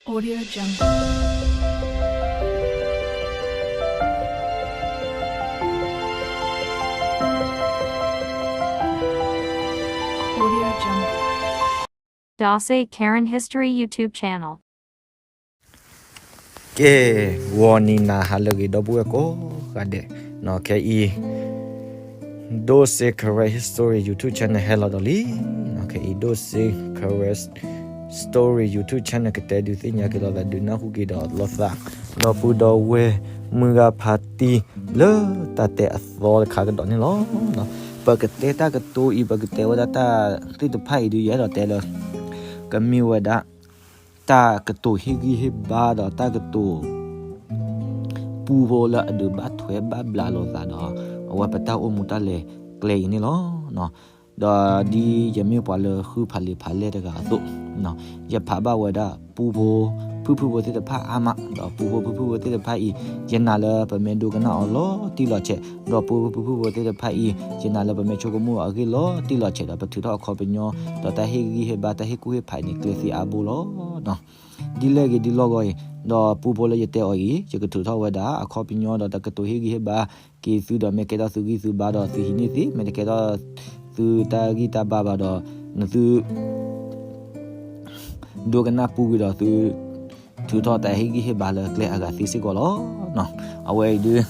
Audio Jungle. Audio Jungle. Dose Karen History YouTube channel. ကဲ, ဂီၤနံၤနၤဟါလၢအဂ့ၤ ဒီပုၢ်ဝဲၢ်ကိးဂၤဒဲး, ခဲအံၤ Dose Karen History YouTube channel ဟဲလီၤဒီးလံ. ခဲအံၤ Dose Karen Story YouTube channel ကတဲဒုးသ့ၣ်ညါက့ၤလိာ်သး ဒုးနၢ်ဟူက့ၤဒီးလိာ်သး ဒီပုၢ်ဒီဝဲၢ် မုၢ်ဂၤဖါတံၢ် လၢတၢ်တဲအသီတခါကဒီးန့ၣ်လီၤ. ပကတဲတၢ်ကတိၤအံၤ ပကတဲဝဲဒၣ်တၢ်သ့ၣ်တဖၣ်အံၤဒုး ယအဲၣ်ဒိးတဲလၢ ကမ့ၢ်ဝဲဒၣ် တၢ်ကတိၤဟ့ၣ်ဂံၢ်ဟ့ၣ်ဘါဒီးတၢ်ကတိၤ ပူဖိလၢအဒုးဘၣ်ထွဲဘၣ်ဘျးလိာ်သးဒီး အဝဲပတၢ်အိၣ်မူတၢ်လဲၤကျဲအံၤန့ၣ်လီၤ. ဒီးဒ်ယမ့ၢ်ပှၤလၢဃုဖးလံာ်ဖးလဲၢ်တဂၤအသိး, ယဖးဘၣ်ဝဲဒၣ်ပူဖိဖုၣ်ဖုၣ်ဖိသ့ၣ်တဖၣ်အါမး, ဒီးပူဖိဖုၣ်ဖုၣ်ဖိသ့ၣ်တဖၣ်အံၤ ယနာ်လၢပမ့ၢ်ဒိကနၣ်အီၤလီၤတံၢ်လီၤဆဲး, ဒီးပူဖိဖုၣ်ဖုၣ်ဖိသ့ၣ်တဖၣ်အံၤ ယနာ်လၢပမ့ၢ်ဆိကမိၣ်အီၤအဂ့ၢ်လီၤတံၢ်လီၤဆဲးဒီး ပထုးထီၣ်အခီပညီ ဒီးတၢ်ဟ့ၣ်ဂံၢ်ဟ့ၣ်ဘါ တၢ်ဟ့ၣ်ကူၣ်ဟ့ၣ်ဖးအံၤန့ၣ် ကျဲသ့အါဘိလီၤ. ဒ်လဲၣ်ဂ့ၤဒ်လဲၣ်ဂ့ၤအံၤ ဒီးပူဖိလၢယတဲအီၤအံၤ ယကထုးထီၣ်ဝဲဒၣ် အခီပညီဒီးတၢ်ကတိၤဟ့ၣ်ဂံၢ်ဟ့ၣ်ဘါ က့ၤသုဒီး မ့ၢ်ကဲထီၣ်သုဂံၢ်သုဘါဒီး သုဟံးန့ၢ်သ့, မ့ၢ်တကဲထီၣ်သုတၢ်ဂံၢ်တၢ်ဘါဘၣ်ဒီး နသု ဒိကနၣ်ပူကွံာ်ဒီးသု ထုးထီၣ်တၢ်ဟ့ၣ်ဂံၢ်ဟ့ၣ်ဘါလၢကျဲအဂၤသ့စ့ၢ်ကီးလီၤ. အဝဲအံၤဒုး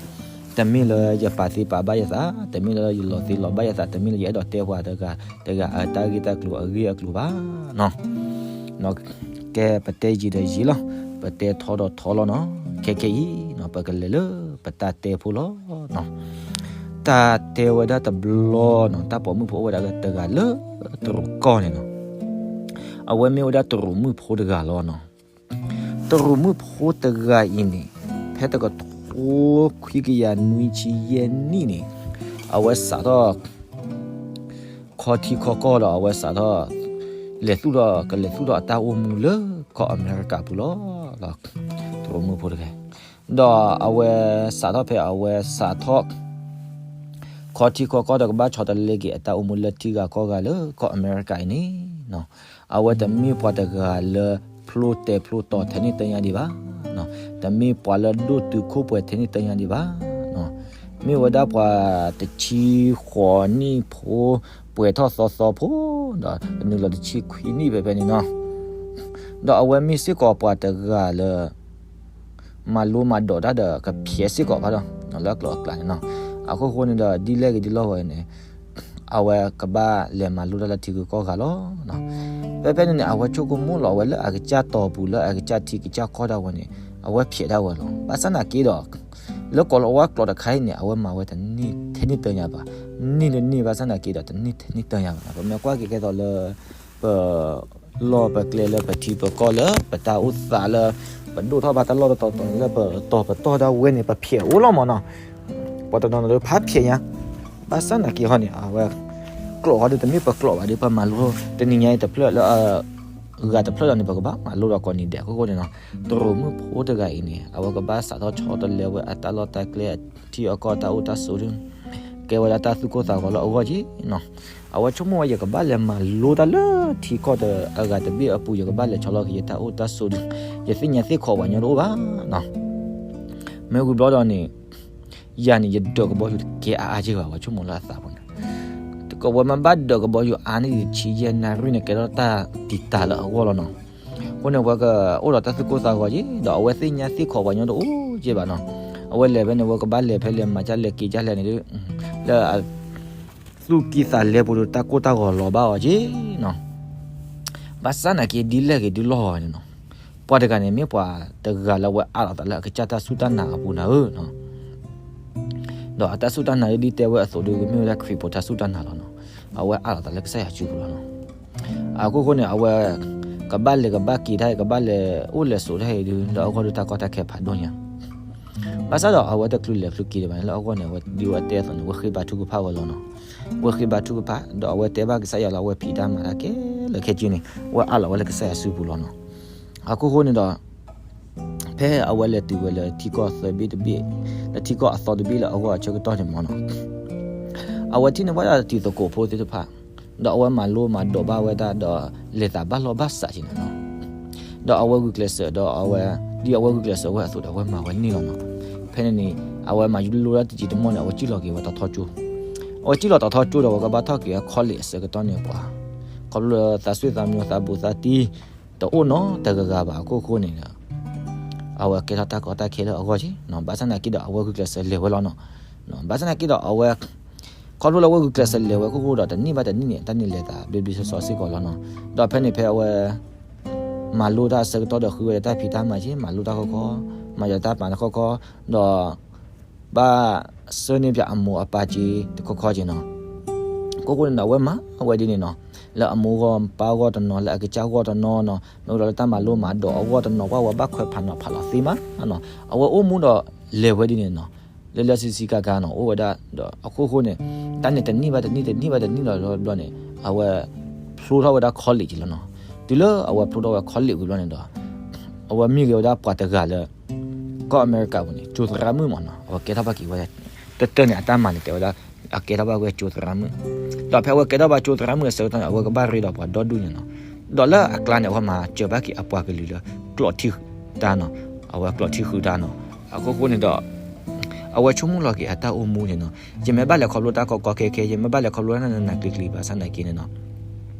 တမ့ၢ်လၢယပာ်သ့ပာ်ဘၣ်ယသး, တမ့ၢ်လၢယလီၤသ့လီၤဘၣ်ယသး, တမ့ၢ်လၢယအဲၣ်ဒိးတဲပှၤတဂၤတဂၤအတၢ်ဂ့ၢ်တၢ်ကျိၤအဂ့ၢ်အကျိၤဘၣ်. ကဲပတဲယံာ်ဒီးယံာ်လီၤ, ပတဲထီဒီးထီလီၤနီၤ, ခဲခဲအံၤ ပကလဲၤလၢပတၢ်တဲဖိလီၤ. တၢ်တဲဝဲဒၣ်တဘျီနီၤ, တၢ်ပိာ်မုၣ်ဖိအိၣ်ဝဲဒၣ်လၢတဂၤလၢတရူးကီၢ်န့ၣ်နီၤ, အဝဲမ့ၢ်ဝဲဒၣ်တရူးမုၣ်ဖိတဂၤလီၤနီၤ. တရူးမုၣ်ဖိတဂၤအံၤန့ၣ် ဖဲတကထိခွံကယၤနွံဆံယဲၢ်နံၣ်န့ၣ် အဝဲစးထီၣ် ခီထံခီကီၢ်ဒီး အဝဲစးထီၣ် လဲၤသူၣ်ထီၣ် ကလဲၤသူၣ်ထီၣ်အတၢ်အိၣ်မူလၢကီၢ်အမဲရကၤပူၤလီၤ. တရူးမုၣ်ဖိတဂၤ ဒီးအဝဲစးထီၣ်ဖဲအဝဲစးထီၣ် ခီထံခီကီၢ်ဒီး ကဘၣ်ဆီတလဲက့ၤအတၢ်အိၣ်မူလၢထံဂၤကီၢ်ဂၤလၢကီၢ်အမဲရကၤအံၤန့ၣ် အဝဲတမ့ၢ်ပှၤတဂၤလၢဖျိတဲဖျိတီၤထဲန့ၣ်တညါဒံးဘၣ်, တမ့ၢ်ပှၤလၢဒိၣ်တုာ်ခိၣ်ပှဲၤထဲန့ၣ်တညါဒံးဘၣ်, မ့ၢ်ဝဲဒၣ်ပှၤတဆံဃိးနံၣ်ဖိ ပှဲၤထီၣ်သီသီဖိ ဒီးကနုာ်လီၤတဆံခွံနံၣ်ဖဲဖဲန့ၣ်နီၤ, ဒီးအဝဲမ့ၢ်စ့ၢ်ကီးပှၤတဂၤလၢ မၤလိမၤဒိးတၢ်ဒီးကဖျဲးစ့ၢ်ကီးဘၣ်ဒီး လၢအကျိၤအကျဲန့ၣ်နီၤ, အခိၣ်ဃိန့ၣ်ဒီး ဒ်လဲၣ်ဂ့ၤဒ်လဲၣ်ဂ့ၤန့ၣ် အဝဲကဘၣ်လဲၤမၤလိတၢ်လၢထံဂုၤကီၢ်ဂၤလီၤ. ဖဲဖဲန့ၣ်န့ၣ် အဝဲဆိကမိၣ်လီၤ အဝဲလၢအကစၢ်တီၤပူၤ လၢအကစၢ်ထံကစၢ်ကီၢ်ဒၣ်ဝဲန့ၣ် အဝဲဖျဲးဒၣ်ဝဲလီၤ. ဘၣ်ဆၣ်နာ်က့ဒီး လၢကိးလီၤဝါကျိာ်တခါအံၤန့ၣ် အဝဲမၤဝဲတန့ၢ်ထဲန့ၣ်တညါဘၣ်, န့ၢ်လၢန့ၢ်ဘၣ်ဆၣ်နာ်က့ဒီး တန့ၢ်ထဲန့ၣ်တညါဘၣ်နီၤ. ပမ့ၢ်ကွၢ်က့ၤကဲသိးလၢ ပ လီၢ်ပကျဲလၢပထံပကီၢ်လၢပတၢ်အိၣ်သးလၢ ပဒိၣ်ထီၣ်ဘၣ်တၢ်လီၢ်တတီၤတီၤန့ၣ် လၢပတီၤပတီၢ်ဒၣ်ဝဲန့ၣ် ပဖျဲးအိၣ်လီၤမးနီၤ, ပှၤတနီၤနီၤဒီးဖးဖျဲးညါ, ဘၣ်ဆၣ်နာ်က့ဟီန့ၣ် အဝဲ ကျိာ်ဟီဒီးတမ့ၢ်ပကျိာ်ဘၣ်ဒီး ပမၤလိတနံၤညါအံၤတဖျၢၣ်လၢ ဂၤတဖျၢၣ်ဒီးန့ၣ် ပကဘၣ်မၤလိဒီးကိးနံၤဒဲး အခိၣ်ဃိန့ၣ်နီၤ, တရူးမုၣ်ဖိတဂၤအံၤန့ၣ် အဝဲကဘၣ်စးထီၣ်ဆီတလဲဝဲအတၢ်လီၢ်တၢ်ကျဲ အထံအကီၢ်တၢ်အိၣ်တၢ်ဆိးဒု ကဲဝဲဒၣ်တၢ်သူၣ်ကိၢ်သးဂီၤလၢအဂီၢ်က့နီၤ. အဝဲဆိကမိၣ်ဝဲ ယကဘၣ်လဲၤမၤလိတၢ်လၢထံကီၢ်တဂၤတဘ့ၣ်အပူၤ ယကဘၣ်လဲၤဆီလီၤက့ၤယတၢ်အိၣ်တၢ်ဆိးဒု ယသ့ၣ်ညါသ့ၣ်ခိးပှၤညီတအိၣ်ဘၣ်နီၤ. မ့ၢ်ဝံၤဘျီဒီးန့ၣ် ယၤန့ၣ် ယဒၢးကဘီယူၤတကဲအါအါက့ဘၣ် ဝဲဆိကမိၣ်လၢအသးပူၤန့ၣ်, ကဝဲမ့ၢ်ဘၣ်ဒၢးကဘီယူၤအါန့ၢ်ဒံးတဆံယဲၢ်နၣ်ရံၣ်န့ၣ် ကဲထီၣ်တၢ်တံာ်တာ်လၢအဂီၢ်လီၤနီၤ. အဃိန့ၣ် ဝဲကအိၣ်ဒီးတၢ်သူၣ်ကိၢ်သးဂီၤက့ ဒီးအဝဲသ့ၣ်ညါသ့ၣ်ခိးပှၤညီတအိၣ်က့ဘၣ်နီၤ. အဝဲလဲၤဖဲန့ၣ် ဝဲကဘၣ်လဲၤဖဲလဲၣ်မၤကၢ်လဲၣ်က့ၤကၢ်လဲၣ်န့ၣ် လၢ သူၣ်ကံၢ်သးလဲပူၤဒီး တၢ်ကိၢ်တၢ်ဂီၤလီၤဘၣ်အီၤက့နီၤ. ဘၣ်ဆၣ်နာ်က့ ဒ်လဲၣ်ဂ့ၤဒ်လဲၣ်ဂ့ၤန့ၣ်နီၤ, ပှၤတဂၤန့ၣ် မ့ၢ်ပှၤတဂၤလၢအဝဲအးလီၤသးလၢအကစၢ်တၢ်စူၢ်တၢ်နာ်အပူၤနၤဧၢနီၤ. ဒီးအတၢ်စူၢ်တၢ်နာ်ဒ်တဲဝဲအသိးဒီး မ့ၢ်ဝဲဒၣ်ခရံာ်ဖိတၢ်စူၢ်တၢ်နာ်လီၤနီၤ. အဝဲအးလီၤသးလၢကစၢ်ယွၤစုပူၤလီၤနီၤ. အခိၣ်ဃိန့ၣ် အဝဲ ကဘၣ်လဲၤကဘၣ်က့ၤတၢ် ကဘၣ်လဲၤအိၣ်လဲၤဆိးတၢ်အံၤဒုး လၢအဂီၢ်ဒုးတၢ်ကီတၢ်ခဲဖးဒိၣ်ညါ ဘၣ်ဆၣ်ဒီးအဝဲတချုးလဲၤချုးက့ၤဒံးဘၣ်န့ၣ် လၢအဂီၢ်န့ၣ် အဝဲဒ်ဝဲတဲအသိးန့ၣ် ဝဲဃ့ဘါထုကဖၣ်ဝဲလီၤနီၤ. ဝဲဃ့ဘါထုကဖၣ် ဒီးအဝဲတဲဘၣ်ကစၢ်ယွၤလၢအဝဲဖံးတၢ်မၤတၢ်ခဲလၢာ်ခဲဆ့န့ၣ် ဝဲအးလီၤဝဲလၢကစၢ်ယွၤစုပူၤလီၤနီၤ. အခိၣ်ဃိန့ၣ်ဒီး ဖဲအဝဲလဲၤတုၤဝဲလၢထံကီၢ်သၢဘ့ၣ်တဘ့ၣ် လၢထံကီၢ်အသီတဘ့ၣ်လၢအဂီၢ်အဆၢကတီၢ်န့ၣ်မ့ၢ်နီၤ, အဝဲထံၣ်န့ၢ်ဘၣ်တၢ်တံၤသကိးဖိသ့ၣ်တဖၣ် ဒီးအဝဲမၤလိမၤဒိးဘၣ်ဝဲဒၣ်ဒီး လဲၤသးဘၣ်လီၢ်ဘၣ်စးက့ၤန့ၣ်နီၤ. ဒီးအဝဲဂုာ်ကျဲးစၢးဒီးအဝဲ, ဒ်အဝဲဂုာ်ကျဲးစၢးဝဲအသိးဒီး အဝဲမၤဝဲန့ၢ်လီၤနီၤ. ဖဲန့ၣ်န့ၣ် အဝဲမၤလိတၢ်တယံာ်တမီၢ်န့ၣ် အဝဲစံၣ်လီၤက့ၤဝဲတီထီကၠိ, အဝဲစံၣ်လီၤတီထီကၠိဒီး အဝဲကဘၣ်ထီၣ်က့ၤဝဲ college အဆၢကတီၢ်န့ၣ်ပှၤ, ခီဖျိလၢသးစွံသးမျိၤသးဘူးသးတံၢ် တအိၣ်နီတဂၤဂၤဘၣ်အခိၣ်ဃိန့ၣ်ဒီး အဝဲကဲထီၣ်တၢ်ကီတၢ်ခဲလၢအဂီၢ်က့နီၤ. ဘၣ်ဆၣ်သနာ်က့ဒီး အဝဲဂုာ်ကျဲးစၢးလဲၤဝဲလီၤနီၤ. ဘၣ်ဆၣ်သနာ်က့ဒီး အဝဲ, ခီဖျိလၢအဝဲဂုာ်ကျဲးစၢးလဲၤဝဲအခိၣ်ဃိဒီး တနံၣ်ဘၣ်တနံၣ်န့ၣ် တၢ်န့ၣ်လဲၤသးဘျ့ဘျ့ဆှီဆှီစ့ၢ်ကီးလီၤနီၤ. ဒီးဖဲန့ၣ်ဖဲအဝဲ မၤလိတၢ်အဆၢကတီၢ်ဒီး ဃုဝဲဒီးတၢ်ဖံးတၢ်မၤက့, မၤလိတၢ်ခီခီ, မၤယၤတၢ်ပာ်တခီခီ, ဒီး ဘၣ်ဆှၢန့ၢ်ပၠးအမိၢ်အပၢ်က့တခီခီက့နီၤ. အခိၣ်ဃိန့ၣ်ဒီး အဝဲမၤဝဲဒ်န့ၣ်နီၤ, လၢအမိၢ်ဂီၢ်ပၢ်ဂီၢ်တနီၤ, လၢအကစၢ်ဂီၢ်တနီၤနီၤ, မ့ၢ်ဒီးလၢတၢ်မၤလိမၤဒိးအဂီၢ်တနီၤ, ကွၢ်ဝဲဘၣ်ခွဲးဖးနီၤဖးလီၤသ့မးနီၤ. အဝဲအိၣ်မူဒီးလဲၤဝဲဒ်န့ၣ်နီၤ, လၢလၢဆံဆံကါကါနီၤ, အိၣ်ဝဲဒၣ်ဒီး အခိၣ်ဃိန့ၣ် တၢ်န့ၣ်တနံၣ်ဘၣ်တနံၣ် တနံၣ်ဘၣ်တနံၣ်လီၤဘျီန့ၣ် အဝဲဖျိထီၣ်ဝဲဒၣ် college လီၤနီၤ. တုၤလၢအဝဲဖျိထီၣ်ဝဲ college ဝံၤဘျီန့ၣ်ဒီး အဝဲမ့ၢ်ဂ့ၤဝဲဒၣ်ပှၤတဂၤလၢ ကီၢ်အမဲရကၤပူၤန့ၣ် ကၠိသရၣ်မုၣ်မးနီၤ. အဝဲကဲထီၣ်ဘၣ်က့ၤဝဲ တတၢၢ်န့ၣ် အတၢ်မၤန့ၣ် တဲဝဲဒၣ် အကဲထီၣ်ဘၣ်ဝဲကၠိသရၣ်မုၣ်. ဒီးဖဲအဝဲကဲထီၣ်ဘၣ်ကၠိသရၣ်မုၣ်အဆၢကတီၢ်န့ၣ် အဝဲကဘၣ်ရ့ဒီးပှၤဒီဒူၣ်န့ၣ်နီၤ. ဒီးလၢအကျါန့ၣ် အဝဲမၤစၢၤဘၣ်က့ၤအပှၤကလုာ်လၢ ကျိးထံတၢ်နီၤ, အဝဲကျိးထံဃုာ်တၢ်နီၤ. အခိၣ်ဃိန့ၣ်ဒီး အဝဲဆိကမိၣ်လီၤက့ၤအတၢ်အိၣ်မူန့ၣ်နီၤ, ယမ့ၢ်ဘၣ်လဲၤခီဖျိတၢ်ကီကီခဲခဲ, ယမ့ၢ်ဘၣ်လဲၤခီဖျိတၢ်နးနးကျံၤကျံၤ ဘၣ်ဆၣ်သနာ်က့န့ၣ်နီၤ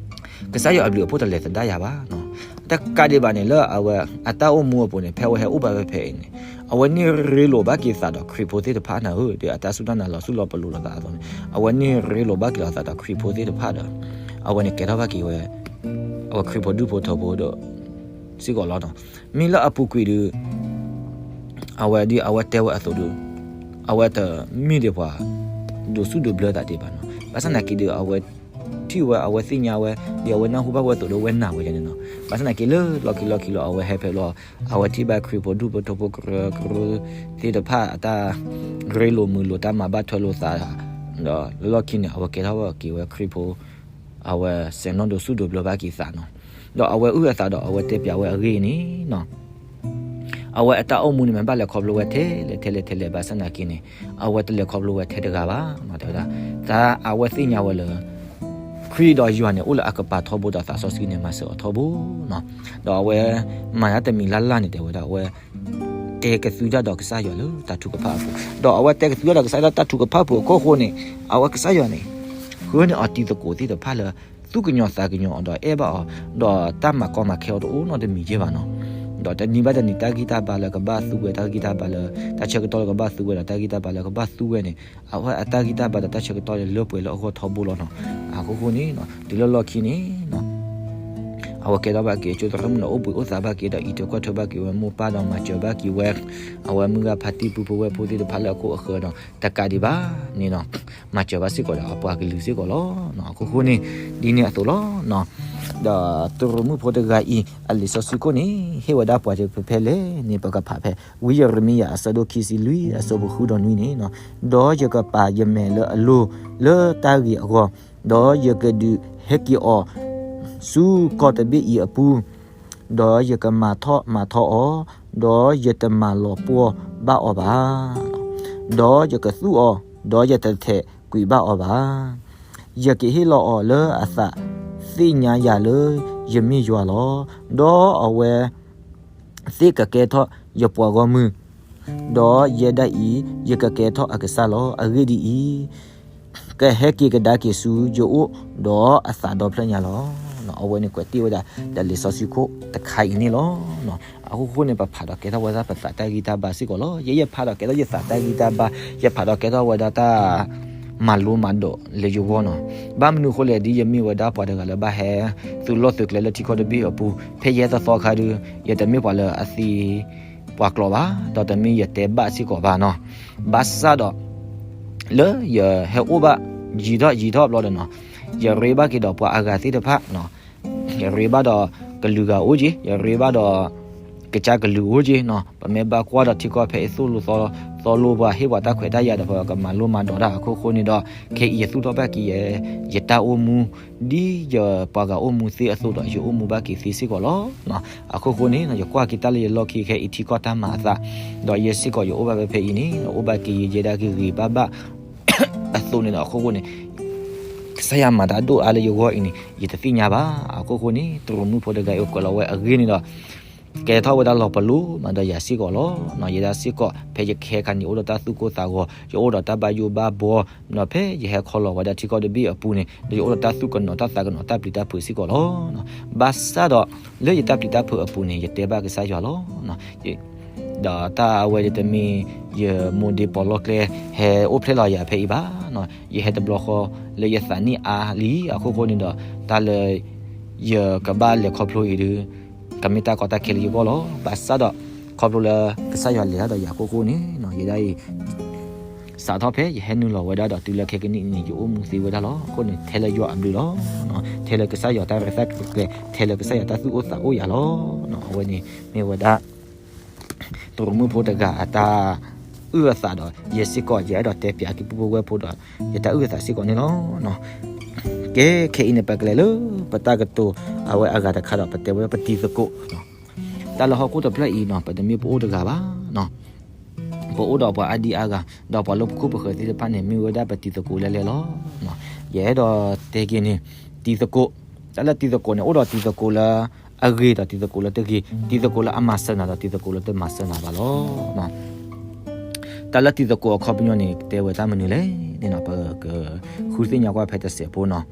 ကစၢ်ယွၤအဘျုးအဖှိၣ်တလဲၤသဒၣ်ယၤဘၣ်နီၤ. တကးဒံးဘၣ်န့ၣ် လၢအဝဲအတၢ်အိၣ်မူအပူၤန့ၣ် ဖဲအဝဲဟဲအိၣ်ဘၣ်ဝဲဖဲအံၤန့ၣ် အဝဲန့ၢ်ရ့လိာ်ဘၣ်က့ၤသးဒီးခရံာ်ဖိသ့ၣ်တဖၣ်နၤဧၢ, ဒီးအတၢ်စူၢ်တၢ်နာ်လီၤစူၢ်လီၤပလိာ်လိာ်သးအသိးန့ၣ် အဝဲန့ၢ်ရ့လိာ်ဘၣ်က့ၤလီၤသးဒီးခရံာ်ဖိသ့ၣ်တဖၣ်ဒီး အဝဲန့ၣ်ကဲထီၣ်ဘၣ်က့ၤဝဲ အဝဲခရံာ်ဖိဒူၣ်ဖိထၢဖိဒီး စ့ၢ်ကီးလီၤနီၤ. မ့ၢ်လၢအပူၤကွံာ်ဒီး အဝဲဒ်အဝဲတဲဝဲအသိးဒီး အဝဲတမ့ၢ်ဒံးပှၤ ဒိးစူၣ်ဒိးဘျၢသးဒံးဘၣ်နီၤ. ဘၣ်ဆၣ်သနာ်က့ဒီး အဝဲထံၣ်ဝဲ အဝဲသ့ၣ်ညါဝဲ ဒီးအဝဲနၢ်ဟူဘၣ်ဝဲအသိးဒီး အဝဲနာ်ဝဲဒ်န့ၣ်နီၤ. ဘၣ်ဆၣ်သနာ်က့လၢလီၢ်ခံလီၢ်ခံလီၤ အဝဲဟဲဖဲလီၤ အဝဲထံၣ်ဘၣ်ခရံာ်ဖိဒူၣ်ဖိထၢဖိကရၢကရိသ့ၣ်တဖၣ်အတၢ်ရ့လိာ်မုာ်လိာ် တၢ်မၤဘၣ်ထွဲလိာ်သး ဒီးလၢလီၢ်ခံန့ၣ် အဝဲကဲထီၣ်ဘၣ်က့ၤဝဲခရံာ်ဖိ အဝဲစဲးနီၣ်ဒိးစူၣ်ဒိးဘျၢဘၣ်က့ၤသးနီၤ. ဒီးအဝဲအုၣ်အသးဒီး အဝဲတဲပၠးဝဲအဂ့ၢ်န့ၣ်နီၤ အဝဲအတၢ်အိၣ်မူန့ၣ် မ့ၢ်ဘၣ်လဲၤခီဖျိဝဲထဲလဲၣ်ထဲလဲၣ်ထဲလဲၣ် ဘၣ်ဆၣ်သနာ်က့န့ၣ် အဝဲတလဲၤခီဖျိဝဲထဲတဂၤဘၣ်နီၤ. တဲဝဲဒၣ် တၢ်အဝဲသ့ၣ်ညါဝဲလၢ ခရံာ်ဒီးယွၤန့ၣ် အိၣ်လၢအကပၤထီဘိဒီးသးစီဆှံန့ၣ် မၤစၢၤအီၤထီဘိနီၤ. ဒီးအဝဲမၤတၢ်တမံၤလၢ်လၢ်န့ၣ် တဲဝဲဒၣ် အဝဲ တဲကသူတၢ်ဒီးကစၢ်ယွၤလၢတၢ်ထုကဖၣ်အပူၤ, ဒီးအဝဲတဲကသူတၢ်ဒီးကစၢ်ယွၤလၢတၢ်ထုကဖၣ်ပူၤအခိၣ်ဃိန့ၣ် အဝဲကစၢ်ယွၤန့ၣ် ဃုန့ၢ်အီၤတံၤသကိးသ့ၣ်တဖၣ်လၢ သူၣ်ကညီၤသးကညီၤအီၤဒီးအဲၣ်ဘၣ်အီၤ, ဒီးတၢ်မၤကီမၤခဲအီၤတအိၣ်နီတမံၤယဲၢ်ဘၣ်နီၤ. ဒီးတနံၤဘၣ်တနံၤ တၢ်ဂံၢ်တၢ်ဘါလၢကဘၣ်သူဝဲ တၢ်ဂံၢ်တၢ်ဘါလၢ တၢ်ဆၢကတီၢ်လၢကဘၣ်သူဝဲဒီး တၢ်ဂံၢ်တၢ်ဘါလၢကဘၣ်သူဝဲန့ၣ် အဝဲအတၢ်ဂံၢ်တၢ်ဘါဒီးတၢ်ဆၢကတီၢ်လၢလၢပှဲၤလၢအဂီၢ်ထီဘိလီၤနီၤ. အခိၣ်ဃိန့ၣ် တုၤလၢလီၢ်ခံန့ၣ် အဝဲကဲထီၣ်ဘၣ်က့ၤကၠိသရၣ်မုၣ်န့ၣ် အိၣ်ဘှံးအိၣ်သါဘၣ်က့ၤဒီး အံးထွဲကွၢ်ထွဲဘၣ်က့ၤဝဲမိၢ်ပၢ်ဒီး မၤစၢၤဘၣ်က့ၤဝဲ အဝဲမုၢ်ဂၤဖါတံၢ်ပုၢ်ဖိဝဲၢ်ဖိသ့ၣ်တဖၣ်လၢအခိၣ်အဃၢၤဒီး တကးဒံးဘၣ်န့ၣ်နီၤ မၤစၢၤဘၣ်စ့ၢ်ကီးဒီးအပှၤကလုာ်စ့ၢ်ကီးလီၤ. အခိၣ်ဃိန့ၣ် ဒ်န့ၣ်အသိးလီၤ. ဒီးတရူးမုၣ်ဖိတဂၤအံၤ အလံာ်စီဆှံခိၣ်န့ၣ် ဟ့ၣ်ဝဲဒၣ်ပှၤတဖဲဖဲလဲၣ်န့ၣ် ပကဖးဖဲ ဝံယရမံယၤ အဆၢဒိၣ်ခံဆံလွံၢ် အဆၢဖိဃုဒီးနွံန့ၣ်, ဒီးယကပာ်ယမဲာ်လၢအလိၤ လၢတၢ်ဂ့ၤအဂီၢ်, ဒီးယကဒုးဟဲက့ၤအီၤ ဆူကီၢ်တဘ့ၣ်အံၤအပူၤ, ဒီးယကမၤထီၣ်မၤထီအီၤ, ဒီးယတမၤလီၤပှီၢ်ဘၣ်အီၤဘၣ်. ဒီးယကသူၣ်အီၤ, ဒီးယတထဲးကွံာ်ဘၣ်အီၤဘၣ်. ယကဟ့ၣ်လီၤအီၤလၢအသးသ့ၣ်ညါယၤလၢယမ့ၢ်ယွၤလီၤ. ဒီးအဝဲသ့ၣ်ကကဲထီၣ်ယပှၤဂီၢ်မုၢ်, ဒီးယဲဒၣ်အံၤ ယကကဲထီၣ်အကစၢ်လီၤ. အဂ့ၢ်ဒ်အံၤ, ကဟဲက့ၤကဒါက့ၤဆူယအိၣ်ဒီးအသးဒီဖျၢၣ်ညါလီၤ. အဝဲန့ၣ်ကွဲးတ့ၢ်ဝဲဒၣ် တၢ်လံာ်စီဆှံခိၣ်တခါအံၤန့ၣ်လီၤ. အဃိဃိန့ၣ် ပဖးဒီးကဲထီၣ်ဝဲဒၣ်ပသးတၢ်ဂံၢ်တၢ်ဘါစ့ၢ်ကီးလီၤ. ယဲယဖးဒီးကဲထီၣ်ယသးတၢ်ဂံၢ်တၢ်ဘါ, ယဖးဒီးကဲထီၣ်ဝဲဒၣ်တၢ်မၤလိမၤဒိးလၢယဂီၢ်နီၤ. ဘၣ်မနုၤအဃိလဲၣ် ဒ်ယမ့ၢ်ဝဲဒၣ်ပှၤတဂၤလၢဘၣ်ဟဲသုးလီၢ်သုးကျဲလၢထံကီၢ်တဘ့ၣ်အပူၤ ဖဲယဲတသီခါဒုး ယတမ့ၢ်ပှၤလၢအသံပှၤကျိာ်ဘၣ်, ဒီးတမ့ၢ်ယတဲဘၣ်စ့ၢ်ကီးဘၣ်နီၤ. ဘၣ်ဆၣ်ဒီး လၢယဟဲအိၣ်ဘၣ်ယံာ်ထီၣ်ယံာ်ထီၣ်ဘျီဒီးနီၤ, ယရ့ဘၣ်က့ၤဒီးပှၤအဂၤသ့ၣ်တဖၣ်နီၤ, ယရ့ဘၣ်ဒီးကလုာ်ဂၤအိၣ်က့, ယရ့ဘၣ်ဒီးကစၢ်ကလုာ်အိၣ်က့နီၤ. ပမ့ၢ်ဘၣ်ကွၢ်ဒီးထံကီၢ်ဖဲအံၤသိၣ်လိသီလိပှၤဟ့ၣ်ပှၤတၢ်ခွဲးတၢ်ယာ်ဒီး ပကမၤလိမၤဒိးတၢ်အခိၣ်ဃိန့ၣ်ဒီး ခဲအံၤယသူၣ်ထီၣ်ဘၣ်က့ၤယဲ ယတၢ်အိၣ်မူ ဒ်ယပှၤဂၤအိၣ်မူသ့အသိးဒီး ယအိၣ်မူဘၣ်က့ၤသ့စ့ၢ်ကီးလီၤ. အခိၣ်ဃိန့ၣ် ယကွၢ်က့ၤတၢ်လၢယလီၢ်ခံခဲအံၤထံကီၢ်တၢ်မၤအသး, ဒီးယဲစ့ၢ်ကီးယအိၣ်ဘၣ်ဖဲဖဲအံၤန့ၣ် အိၣ်ဘၣ်က့ၤယဲဒၣ်က့ၤဂ့ၤဘၣ်ဘၣ်အသိးန့ၣ်ဒီး အခိၣ်ဃိန့ၣ် ကစၢ်ယွၤမၤတၢ်ဒိၣ်အါလၢယဂီၢ်အံၤန့ၣ် ယတသ့ၣ်ညါဘၣ်. အခိၣ်ဃိန့ၣ် တရူးမုၣ်ဖိတဂၤအံၤကွဲးလီၤဝဲအဂ့ၢ်န့ၣ်ဒီး ကဲထီၣ်ဝဲဒၣ်လီၤပလိာ်မးဒီးယၤစ့ၢ်ကီးလီၤ. ယဲဒၣ်စ့ၢ်ကီး ဖဲယကဟဲခါန့ၣ် ယအိၣ်ဒီးတၢ်သူၣ်ကိၢ်သးဂီၤ, ယအိၣ်ဒီးတၢ်ဘၣ်ယိၣ်ဘၣ်ဘှီ, ဒီးဖဲယဟဲခီလီၤဝဲဒၣ်ထံကီၢ်တဘ့ၣ်အပူၤန့ၣ် ဒီးယအိၣ်ဒီးတၢ်သူၣ်ကနိးတၢ်သးကနိးတၢ်ပျံၤတၢ်ဖုးစ့ၢ်ကီးလီၤ. ဘၣ်ဆၣ်ဒီး လၢယတၢ်ပျံၤတၢ်ဖုးအပူၤန့ၣ် ယတဲဘၣ်ကစၢ်ယွၤလီၤ. ဒီးတၢ်အဝဲဒၣ်တမ့ၢ် ယမိၢ်ဒ့ပီလီၢ်ကျဲ ဟဲအိၣ်ဖျဲၣ်လီၤယၤဖဲအံၤဘၣ်. ယဟဲတဘျီဃီ လၢယသးနံၣ်အါလံအဃိဃိန့ၣ်ဒီး တၢ်လၢ ယကဘၣ်လဲၤခီဖျိအံၤဒီး ကမ့ၢ်တၢ်ကီတၢ်ခဲလၢယဂီၢ်လီၤ. ဘၣ်ဆၣ်ဒီး ခီဖျိလၢကစၢ်ယွၤလဲၤတၢ်ဒီးယၤအဃိဃိန့ၣ် ယဲဒၣ်အံၤ စးထီၣ်ဖဲယဟဲနုာ်လီၤဝဲဒၣ်ဒီးတုၤလၢခဲကနံၣ်အံၤန့ၣ် ယအိၣ်မူသ့ဝဲဒၣ်လီၤ. အဃိန့ၣ် ထဲလၢယွၤအဘျုးလီၤ. ထဲလၢကစၢ်ယွၤတၢ်ရဲၣ်တၢ်ကျဲၤ ထဲလၢကစၢ်ယွၤတၢ်သူၣ်အိၣ်သးအိၣ်ယၤလီၤ. အဝဲန့ၣ်မ့ၢ်ဝဲဒၣ် တရူးမုၣ်ဖိတဂၤအတၢ်အုၣ်အသးဒီး ယဲစ့ၢ်ကီး ယအဲၣ်ဒိးတဲပၠးက့ၤပုၢ်ဖိဝဲၢ်ဖိဒီး ယတၢ်အုၣ်အသးစ့ၢ်ကီးန့ၣ်လီၤ. ကဲ ခဲအံၤန့ၣ် ပကလဲၤလၢပတၢ်ကတိၤအဝဲအဂၤတခါဒီး ပတဲဝဲပတံၤသကိး တၢ်လၢဟီၣ်ခိၣ်တဖျၢၣ်အံၤနီၤ ပတမ့ၢ်ပအိၣ်တဂၤဘၣ်. ပအိၣ်ဒီးပှၤအါဒံအါဂၤ ဒီးပှၤလၢပခိၣ်ပဃၢၤသ့ၣ်တဖၣ်န့ၣ် မ့ၢ်ဝဲဒၣ်ပတံၤသကိးလဲၤလဲၤလီၤ. ယအဲၣ်ဒိးတဲက့ၤန့ၣ် တံၤသကိး, တၢ်လၢတံၤသကိးန့ၣ် အိၣ်ဒီးတံၤသကိးလၢအဂ့ၤဒီးတံၤသကိးလၢတဂ့ၤ, တံၤသကိးလၢအမၤစၢၤနၤဒီးတံၤသကိးလၢတမၤစၢၤနၤဘၣ်လီၤ. တၢ်လၢတံၤသကိးအခီပညီန့ၣ် ကတဲဝဲတၢ်မနုၤလဲၣ်န့ၣ်နီၤ ပကဃုသ့ၣ်ညါကွၢ်ဖဲတစဲးဖိနီၤ.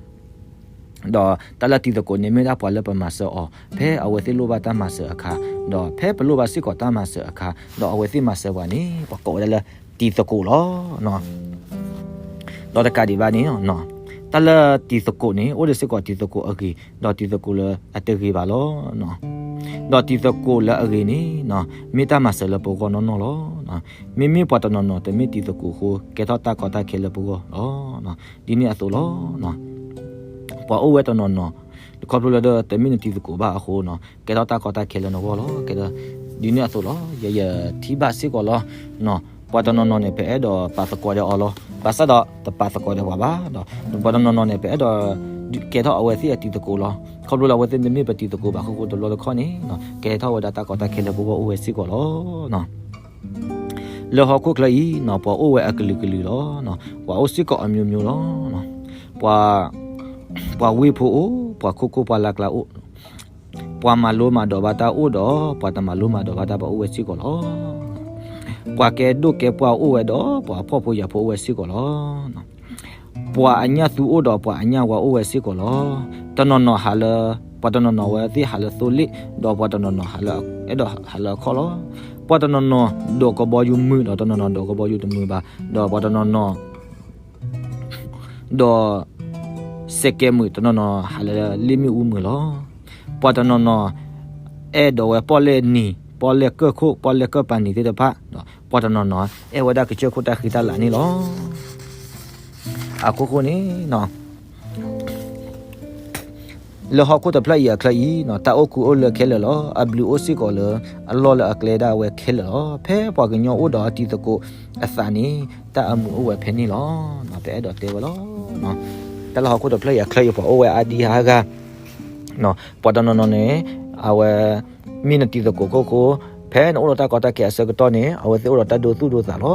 ဒီးတၢ်လၢတံၤသကိးန့ၣ် မ့ၢ်ဒၣ်ပှၤလၢပမၤစၢၤအီၤ ဖဲအဝဲသ့ၣ်လိၣ်ဘၣ်တၢ်မၤစၢၤအခါ, ဒီးဖဲပလိၣ်ဘၣ်စ့ၢ်ကီးတၢ်မၤစၢၤအခါ, ဒီးအဝဲသ့ၣ်မၤစၢၤပှၤန့ၣ် ပှၤကိးဝဲဒၣ်လၢတံၤသကိးလီၤ. ဒီးတကးဒံးဘၣ်န့ၣ်, တၢ်လၢတံၤသကိးန့ၣ် အိၣ်ဒီးစ့ၢ်ကီးတံၤသကိးအဂ့ၤ, ဒီးတံၤသကိးလၢအတဂ့ၤဘၣ်လီၤ. ဒီးတံၤသကိးလၢအဂ့ၤန့ၣ် မ့ၢ်တၢ်မၤစၢၤလၢပဂီၢ်နီၢ်နီၢ်လီၤ. မ့မ့ၢ်ပှၤတနီၤနီၤတမ့ၢ်တံၤသကိးအဃိ ကဲထီၣ်တၢ်ကီတၢ်ခဲလၢပဂီၢ်လီၤ. ဒ်န့ၣ်အသိးလီၤ. ပှၤအိၣ်ဝဲတနီၤနီၤ ခီဖျိလၢတမ့ၢ်နတံၤသကိးဘၣ်အဃိနီၤ ကဲထီၣ်တၢ်ကီတၢ်ခဲလၢနဂီၢ်လီၤ. ကဲ ဒ်န့ၣ်အသိးလီၤ. ယ ယထံၣ်ဘၣ်စ့ၢ်ကီးလီၤ. ပှၤတနီၤနီၤန့ၣ် ပအဲၣ်ဒိးပာ်သကိးဒီးအီၤလီၤ. ဘၣ်ဆၣ်ဒီးတပာ်သကိးဒီးပှၤဘၣ်ဒီး ပှၤတနီၤနီၤန့ၣ် ပအဲၣ်ဒိး ကဲထီၣ်အဝဲသ့ၣ်အတံၤသကိးလီၤ. ခီဖျိလၢအဝဲသ့ၣ်တမ့ၢ်ပတံၤသကိးဘၣ်အဃိ တဘျီတခီၣ်န့ၣ် ကဲထီၣ်ဝဲဒၣ်တၢ်ကီတၢ်ခဲလၢပဂီၢ်အိၣ်ဝဲစ့ၢ်ကီးလီၤ. လၢဟီၣ်ခိၣ်ချၢအံၤနီၤ ပှၤအိၣ်ဝဲအကလုာ်ကလုာ်လီၤ. ပှၤအိၣ်စ့ၢ်ကီးအမျိုးမျိုးလီၤ. ပှၤ ပှၤဝ့ၢ်ဖိအိၣ်, ပှၤခိခိၣ်ပှၤလၢ်ကျါအိၣ်, ပှၤမၤလိမၤဒိးဘၣ်တၢ်အိၣ်ဒီး ပှၤတမၤလိမၤဒိးဘၣ်တၢ်ဘၣ်အိၣ်ဝဲစ့ၢ်ကီးလီၤ. ပှၤကဲဒိၣ်ကဲပှၢ်အိၣ်ဝဲဒီး ပှၤဖှီၣ်ဖိယာ်ဖိအိၣ်ဝဲစ့ၢ်ကီးလီၤ. ပှၤအညၣ်သူအိၣ်ဒီး ပှၤအညၣ်ဝါအိၣ်ဝဲစ့ၢ်ကီးလီၤ. တနီၤနီၤဟးလၢ ပှၤတနီၤနီၤဝဲသ့ၣ်ဟးလၢသိလ့ၣ်, ဒီးပှၤတနီၤနီၤဟးလၢ အဲၣ်ဒိးဟးလၢအခီၣ်လီၤ. ပှၤတနီၤနီၤဒိးကဘီယူၤမုာ်ဒီး တနီၤနီၤဒိးကဘီယူၤတမုာ်ဘၣ်, ဒီးပှၤတနီၤနီၤ ဒီး စဲးကဲမုာ်, တနီၤနီၤဟးလၢလ့ၣ်မ့ၣ်အူမုာ်လီၤ. ပှၤတနီၤနီၤ အဲၣ်ဒိးဝဲပီၣ်လဲၣ်နံၤ, ပီၣ်လဲၣ်ကၢၢ်ခိၣ်, ပီၣ်လဲၣ်ကၢၢ်ပၤနံၤသ့ၣ်တဖၣ်, ဒီးပှၤတနီၤနီၤ အဲၣ်ဝဲဒၣ်ကစၢၢ်ခိၣ်တၢ်ဃံတၢ်လၤန့ၣ်လီၤ. အခိၣ်ဃိန့ၣ် လၢဟီၣ်ခိၣ်တဖျၢၣ်အံၤအချၢအံၤနီၤ တၢ်အိၣ်ခူအိၣ်လၢခဲလၢာ်လီၤ. အဘျုးအိၣ်စ့ၢ်ကီးလၢ အလီၢ်လၢအကျဲဒၣ်ဝဲခဲလၢာ်လီၤ. ဖဲပှၤကညီအိၣ်ဒီးအတံၤသကိးအသးန့ၣ် တၢ်အမုာ်အိၣ်ဝဲဖဲန့ၣ်လီၤ. ပအဲၣ်ဒိးတဲဝဲလီၤ. တၢ်လၢဟီၣ်ခိၣ်တဖျၢၣ်အံၤအချၢအံၤ ပှၤအိၣ်ဝဲအါဒံအါဂၤ ပှၤတနီၤနီၤန့ၣ် အဝဲ မ့ၢ်နတံၤသကိးခိၣ်ဃိ, ဖဲနအိၣ်ဒီးတၢ်ကီတၢ်ခဲအဆၢကတီၢ်န့ၣ် အဝဲသ့ၣ်အိၣ်ဒီးတၢ်ဒိသူၣ်ဒိသးလီၤ.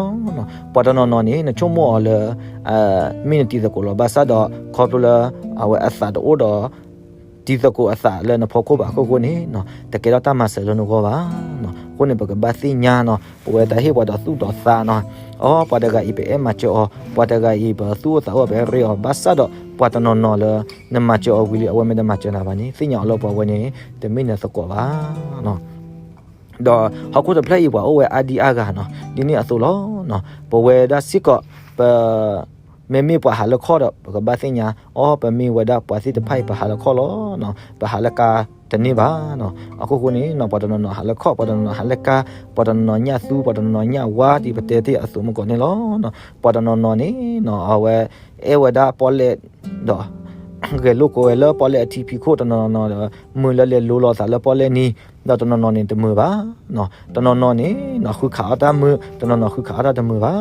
ပှၤတနီၤနီၤန့ၣ် နဆိကမိၣ်အီၤလၢ မ့ၢ်နတံၤသကိးလီၤ. ဘၣ်ဆၣ်ဒီး ခီဖျိလၢ အဝဲအသးတအိၣ်ဒီး တံၤသကိးအသးလၢနဖီခိၣ်ဘၣ်အခိၣ်ဃိန့ၣ် တကဲထီၣ်တၢ်မၤစၢၤလၢနဂီၢ်ဘၣ်. အဃိန့ၣ် ပကဘၣ်သ့ၣ်ညါနီၤ ပဝဲတၢ်ဟ့ၣ်ပှၤဒီးသူၣ်ဒီးသးနီၤ, အီ ပှၤတဂၤအံၤ ပအဲၣ်မၤစၢၤအီၤ, ပှၤတဂၤအံၤ ပသူၣ်အိၣ်သးအိၣ် ပအဲၣ်ရ့အီၤ, ဘၣ်ဆၣ်ဒီး ပှၤတနီၤနီၤလၢ နမၤစၢၤအီၤဝံၤလံ အဝဲမ့ၢ်တမၤစၢၤနၤဘၣ်န့ၣ် သ့ၣ်ညါအီၤလၢပှၤဝဲန့ၣ် တမ့ၢ်နသကိးဘၣ်. ဒီးဟီၣ်ခိၣ်တဖျၢၣ်အံၤ ပှၤအိၣ်ဝဲအါဒံအါဂၤနီၤ, ဒ်န့ၣ်အသိးလီၤ. ပဝဲဒၣ်စ့ၢ်ကီး ပ မ့မ့ၢ်ပှၤဟးလၢခီၣ်ဒီး ပကဘၣ်သ့ၣ်ညါ အီ ပမ့ၢ်ဝဲဒၣ်ပှၤသ့ၣ်တဖၣ်အံၤ ပဟးလၢခီၣ်လီၤ. ပဟးလၢကါတန့ၢ်ဘၣ်. အခိၣ်ဃိန့ၣ် ပှၤတနီၤနီၤဟးလၢခီၣ်, ပှၤတနီၤနီၤဟးလၢကါ, ပှၤတနီၤနီၤညၣ်သူ, ပှၤတနီၤနီၤညၣ်ဝါဒ်ပတဲတ့ၢ်အသိးမုၢ်ကီးန့ၣ်လီၤ. ပှၤတနီၤနီၤန့ၣ် အဝဲ အဲၣ်ဝဲဒၣ်ပီၣ်လဲၣ် ဒီး ဂဲၤလိာ်ကွဲဝဲလၢပီၣ်လဲၣ်အထံဖံးခိၣ်, တနီၤနီၤဒီး မုာ်လၢလဲၤလိၤလီၤသးလၢပီၣ်လဲၣ်နံၤ, ဒီးတနီၤနီၤန့ၣ်တမုာ်ဘၣ်. တနီၤနီၤန့ၣ် ဃုခးအီၣ်တၢ်မုာ်, တနီၤနီၤဃုခးအီၣ်တၢ်တမုာ်ဘၣ်.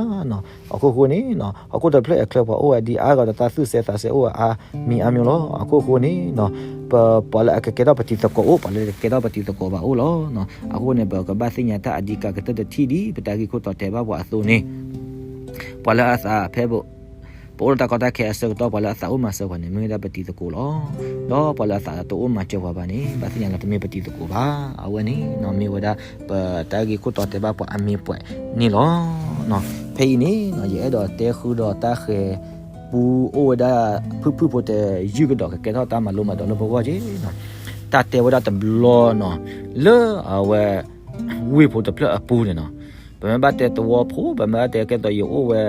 အခိၣ်ဃိန့ၣ် ဟီၣ်ခိၣ်တဖျၢၣ်အချၢ ပှၤအိၣ်ဝဲဒံအါဂၤဒီး တၢ်သူၣ်စဲသးစဲအိၣ်ဝဲအါမံၤအါမံၤလီၤ. အခိၣ်ဃိန့ၣ် ပ ပှၤလၢအကကဲထီၣ်ပတံၤသကိးအိၣ်, ပှၤလၢကကဲထီၣ်ပတံၤသကိးဘၣ်အိၣ်လီၤ. အဃိန့ၣ် ပကဘၣ်သ့ၣ်ညါတၢ်အဒံးကးကတၢၢ်တထံၣ်ဒ် ပတၢ်ဂ့ၢ်ခိၣ်တီတဲဘၣ်ပှၤအသိးန့ၣ် ပှၤလၢအသးဖဲပ ပအိၣ်လၢတၢ်ကီတၢ်ခဲအဆၢကတီၢ် ပှၤလၢအသးအိၣ်မၤစၢၤပှၤန့ၣ် မ့ၢ်ဝဲဒၣ်ပတံၤသကိးလီၤ. ဒီးပှၤလၢအသးတအိၣ်မၤစၢၤပှၤဘၣ်န့ၣ် ဘၣ်သ့ၣ်ညါလၢတမ့ၢ်ပတံၤသကိးဘၣ်. အဝဲန့ၣ်နီၤ မ့ၢ်ဝဲဒၣ် ပတၢ်ဂ့ၢ်ခိၣ်တီတဲဘၣ်ပှၤအမ့ၢ်ပှဲၤန့ၣ်လီၤ. ဖဲအံၤန့ၣ်နီၤ ယအဲၣ်ဒိးတဲဃုာ်ဒီးတၢ်ဃဲၤပူ အိၣ်ဝဲဒၣ် ဖုၣ်ဖုၣ်ဖိတယုၢ်ကဒီး ကကဲထီၣ်တၢ်မၤလိမၤဒိးလၢပဂီၢ်က့ၤနီၤ. တၢ်တဲဝဲဒၣ်တဘျီနီၤ လၢအဝဲ ဝ့ၢ်ဖိတဖျၢၣ်အပူၤန့ၣ်နီၤ, ပမ့ၢ်ဘၣ်တဲသဝီဖိ ပမ့ၢ်ဘၣ်တဲကဲသိးယအိၣ်ဝဲ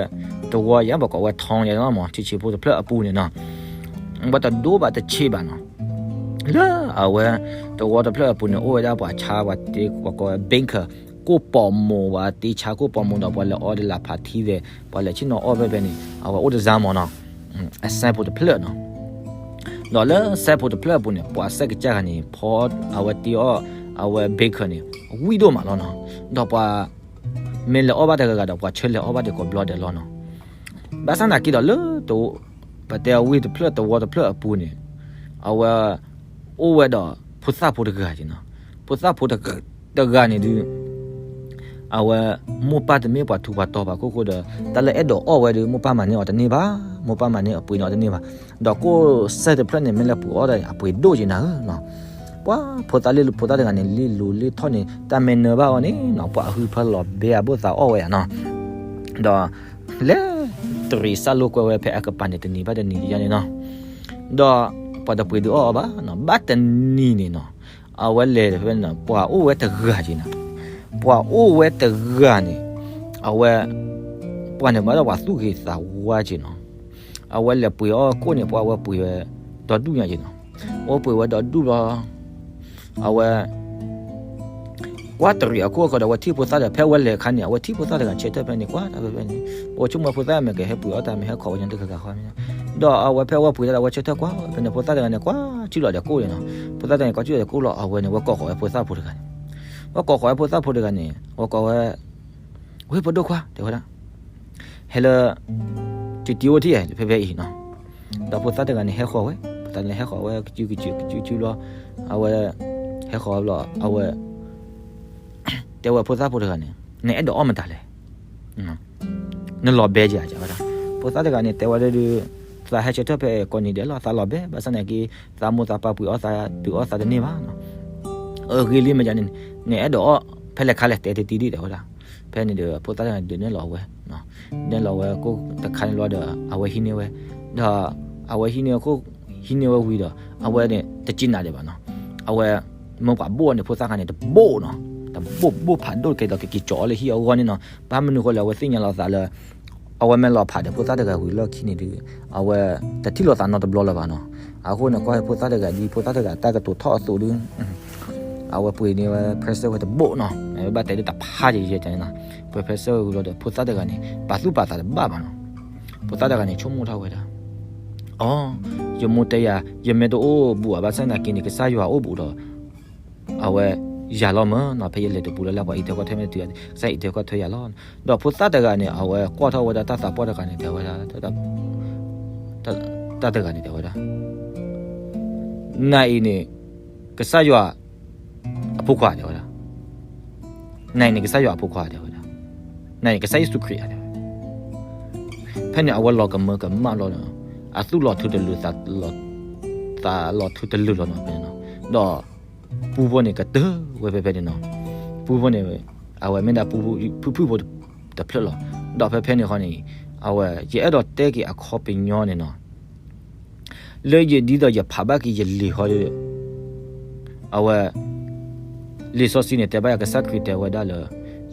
သဝီယါ ပကိးဝဲ town ယါမး ဆံးဆံးဖိတဖျၢၣ်အပူၤန့ၣ်နီၤ, ဝဲတဒိၣ်ဘၣ်တဆံးဘၣ်နီၤ. လၢအဝဲ သဝီတဖျၢၣ်အပူၤန့ၣ် အိၣ်ဝဲဒၣ်ပှၤဆါ ပှၤတ့ ပကိးဝဲ banker ကိၣ်ပိာ်မိၣ် ပှၤတ့ဆါကိၣ်ပိာ်မိၣ်ဒီး ပှၤလဲၤအီဒီးလၢဖးထံသဲး ပှၤလဲၤဆ့ၣ်နီၤအီၣ်ဖဲဖဲန့ၣ် အဝဲအိၣ်တစၢ်မးနီၤ, အစဲးဖိတဖျၢၣ်နီၤ. ဒီးလၢစဲးဖိတဖျၢၣ်အပူၤန့ၣ် ပှၤစဲးကစၢ်ဂၤန့ၣ် ဖီအဝဲတ့အီၣ် အဝဲ banker န့ၣ် ဝံၣ်ဒိၣ်မးလီၤနီၤ. ဒီးပှၤ မ့ၢ်လဲၤအီၣ်ဘၣ်တဂၤဂၤဒီး ပှၤဆၢလဲၤအီၣ်ဘၣ်ဒံးကိးဘျီဒဲးလီၤနီၤ. ဘၣ်ဆၣ်သနာ်က့ဒီးလၢ ပတဲအဝ့ၢ်တဖျၢၣ်သဝီတဖျၢၣ်အပူၤန့ၣ် အဝဲ အိၣ်ဝဲဒီးဖိသၣ်ဖိတဂၤက့ၤနီၤ. ဖိသၣ်ဖိတဂၤန့ၣ်ဒုး အဝဲ မိၢ်ပၢ်တမ့ၢ်ပှၤထူးပှၤတီၤဘၣ်အခိၣ်ဃိဒီး တၢ်လၢအဲၣ်ဒိးအီၣ်ဝဲဒီး မိၢ်ပၢ်မၤန့ၢ်အီၤတန့ၢ်ဘၣ်, မိၢ်ပၢ်မၤန့ၢ်အပှ့ၤန့ၢ်အီၤတန့ၢ်ဘၣ်. ဒီးကိၣ်စဲးတဖျၢၣ်န့ၣ် မ့ၢ်လဲၤပှ့ၤအီၣ်ဒီး အပှ့ၤဒိၣ်က့ၤနၤဧၢနီၤ. ပှၤဖိသၣ်လ့ၣ်ဖိသၣ်တဂၤန့ၣ် လ့ၣ်လူၤလ့ၣ်ထီၣ်န့ၣ် တၢ်မ့ၢ်နၢၤဘၣ်အီၤန့ၣ်နီၤ ပှၤအဟုဖၢလီၤဘဲအဘိၣ်သးအီၣ်ဝဲယါနီၤ. ဒီး လဲၤ တရံးစၢ်လိာ်ကွဲဝဲဖဲအကပၤန့ၣ် တနံၤဘၣ်တနံၤယါန့ၣ်နီၤ. ဒီး ပှၤတပှ့ၤဒုးအီၣ်အီၤဘၣ်နီၤ, ဘၣ်တနံၤန့ၣ်နီၤ အဝဲလဲၤဖဲန့ၣ် ပှၤအိၣ်ဝဲတဂၤက့ၤနီၤ. ပှၤအိၣ်ဝဲတဂၤန့ၣ် အဝဲ ပှၤန့ၣ်မၤဒီးပှၤသူၣ်ဂ့ၤသးဝါက့ၤနီၤ. အဝဲလဲၤပှ့ၤအီၣ်ကိၣ်န့ၣ် ပှၤဝဲပှ့ၤဝဲ ဒီဒူၣ်ညါက့ၤနီၤ. အဝဲပှ့ၤဝဲဒီဒူၣ်လီၤ. အဝဲ ကွၢ်တရံးအခိၣ်ဃိဒီး အဝဲထံၣ်ဖိသၣ်ဒီး ဖဲအဝဲလဲၤအခါန့ၣ် အဝဲထံၣ်ဖိသၣ်တဂၤဆၢထၢၣ်ဖဲန့ၣ် ကွၢ်တၢ်ဖဲဖဲန့ၣ် ပှၤဆိကမိၣ်ဖိသၣ်မ့ၢ်ကဟဲပှ့ၤအီၣ်တၢ် မ့ၢ်ဟဲခိးဝဲညါတဂၤဂၤဃီမ့ၢ်, ဒီးအဝဲဖဲအဝဲပှ့ၤတၢ်ဒီး အဝဲဆၢထၢၣ်ကွၢ်ဖဲန့ၣ် ဖိသၣ်တဂၤန့ၣ် ကွၢ်ထံၣ်လီၤဒီးကိၣ်န့ၣ်နီၤ. ဖိသၣ်တဂၤန့ၣ် ကွၢ်ထံၣ်လီၤဒီးကိၣ်လီၤ အဝဲန့ၣ် ဝဲကိးဃီၤဝဲဖိသၣ်ဖိတဂၤန့ၣ်, ဝဲကိးဃီၤဝဲဖိသၣ်ဖိတဂၤန့ၣ် ဝဲကိးဝဲ ဝ့ၢ်ဖိဒိၣ်ခွါ တဲဝဲဒၣ် ဟဲလၢ တံၤတံၤအိၣ်ထံၣ်ဧါ ဖဲဖဲအံၤနီၤ. ဒီးဖိသၣ်တဂၤန့ၣ်ဟဲဃီၤဝဲ, ဖိသၣ်န့ၣ်ဟဲဃီၤဝဲ ကစုကစုကစုကစုလီၤ. အဝဲ ဟဲဃီၤဝဲဘျီ အဝဲ တဲဝဲဖိသၣ်ဖိတဂၤန့ၣ် နအဲၣ်ဒိးအီၣ်မတၤလဲၣ်, နလီၤဘဲက့ၤဧါ တဲဝဲဒၣ်. ဖိသၣ်တဂၤန့ၣ် တဲဝဲဒၣ်ဒုး သးဟဲဆၢထၢၣ်ဖဲကိးနံၤဒဲးလီၤ, သးလီၤဘဲ ဘၣ်ဆၣ်သနာ်က့ သးမိၢ်သးပၢ်ပှ့ၤအီၣ်သး ဒုးအီၣ်သးတန့ၢ်ဘၣ်နီၤ. အဂ့ၤလံမ့ၢ်န့ၣ် နအဲၣ်ဒိးအီၣ်ဖဲလဲၣ်ခါလဲၣ် တဲတံၤဒံး တဲဝဲဒၣ်. ဖဲန့ၣ်ဒီး ဖိသၣ်တဂၤန့ၣ် ဒုးနဲၣ်လီၤဝဲ, နဲၣ်လီၤဝဲကိၣ်တခါန့ၣ်လီၤဒီး အဝဲဟံးန့ၢ်ဝဲ, ဒီး အဝဲဟံးန့ၢ်ဝဲခိၣ် ဟံးန့ၢ်ဝဲဝံၤဒီး အဝဲန့ၣ် တစံးနၤဒံးဘၣ်နီၤ. အဝဲ မ့ၢ်ပှၤဘိၣ်န့ၣ် ဖိသၣ်တဂၤန့ၣ် တဘိၣ်နီၤ, တဘိၣ်ဘိၣ်ဖးဒိၣ်ကဲဒီး ကက့ၤကၠီၤအီၤလၢဟံၣ်အဂီၢ်န့ၣ်နီၤ. ဘၣ်မနုၤဃိလဲၣ် အဝဲသ့ၣ်ညါလီၤသးလၢ အဝဲမ့ၢ်လီၤဖးဒီးဖိသၣ်တဂၤဝံၤလီၢ်ခံန့ၣ်ဒုး အဝဲ တထံၣ်လိာ်သးနီတဘျီလၢၤဘၣ်နီၤ. အဃိန့ၣ် ကွၢ်ဖိသၣ်တဂၤဒ် ဖိသၣ်တဂၤတၢ်ကတိၤထီၣ်အသိးဒုး အဝဲပှ့ၤန့ၢ်ဝဲ pressure ဝဲတဘိၣ်နီၤ, ဘၣ်တဲဒ်တဖးယဲၢ်ယဲၢ်န့ၣ်နီၤ. ပှ့ၤ pressure ဝဲဝံၤလီၤဒီး ဖိသၣ်တဂၤန့ၣ် ပာ်သူၣ်ပာ်သးတဘၣ်ဘၣ်နီၤ. ဖိသၣ်တဂၤန့ၣ် ဆိကမိၣ်ထီၣ်ဝဲဒၣ် အိ ယမိၢ်တဲယၤ ယမ့ၢ်တအိၣ်ဘူးဧါ ဘၣ်ဆၣ်သနာ်က့န့ၣ် ကစၢ်ယွၤအိၣ်ဘူးဒီး အဝဲ ယၤလီၤမ့ၢ်နီၤ, ဖဲယလဲၤတပူၤလၢ်လၢ် ပှၤအံးထွဲကွၢ်ထွဲမ့ၢ်တတုၤ ကစၢ်အံးထွဲကွၢ်ထွဲယၤလီၤ. ဒီးဖိသၣ်တဂၤန့ၣ် အဝဲကွၢ်ထီၣ်ဝဲဒၣ်တၢ်သးပှၢ်တဂၤန့ၣ် တဲဝဲဒၣ် တၢ်တဂၤန့ၣ် တဲဝဲဒၣ် နၤအံၤန့ၣ် ကစၢ်ယွၤ အဖိခွါ တဲဝဲဒၣ်, နၤအံၤန့ၣ် ကစၢ်ယွၤအဖိခွါ တဲဝဲဒၣ်, နၤအံၤ ကစၢ်ယ့ၣ်ၡူးခရံာ်ဧါ တဲဝဲ. ဖဲန့ၣ် အဝဲလီၤကမၢကမၣ်လီၤဒီး အသူၣ်လီၤထူတလုာ် သးလီၤထူတလုာ်လီၤနီၤ ဖဲန့ၣ်နီၤ. ဒီး ပူဖိန့ၣ် ကတၢၢ်ဝဲဖဲဖဲန့ၣ်နီၤ. ပူဖိန့ၣ် အဝဲမ့ၢ်ဒၣ်ပူ ဖုၣ်ဖုၣ်ဖိတဖျၢၣ်လီၤ. ဒီးဖဲဖဲန့ၣ်ဃီန့ၣ် အဝဲ ယအဲၣ်ဒိးတဲက့ၤအခီပညီန့ၣ်နီၤ လၢယဒ်သိးယဖးဘၣ်က့ၤယလံာ်ဃီဒီး အဝဲ လံာ်စီဆှံန့ၣ် တဲဘၣ်ယၤ ကစၢ်ခရံာ်တဲဝဲဒၣ်လၢ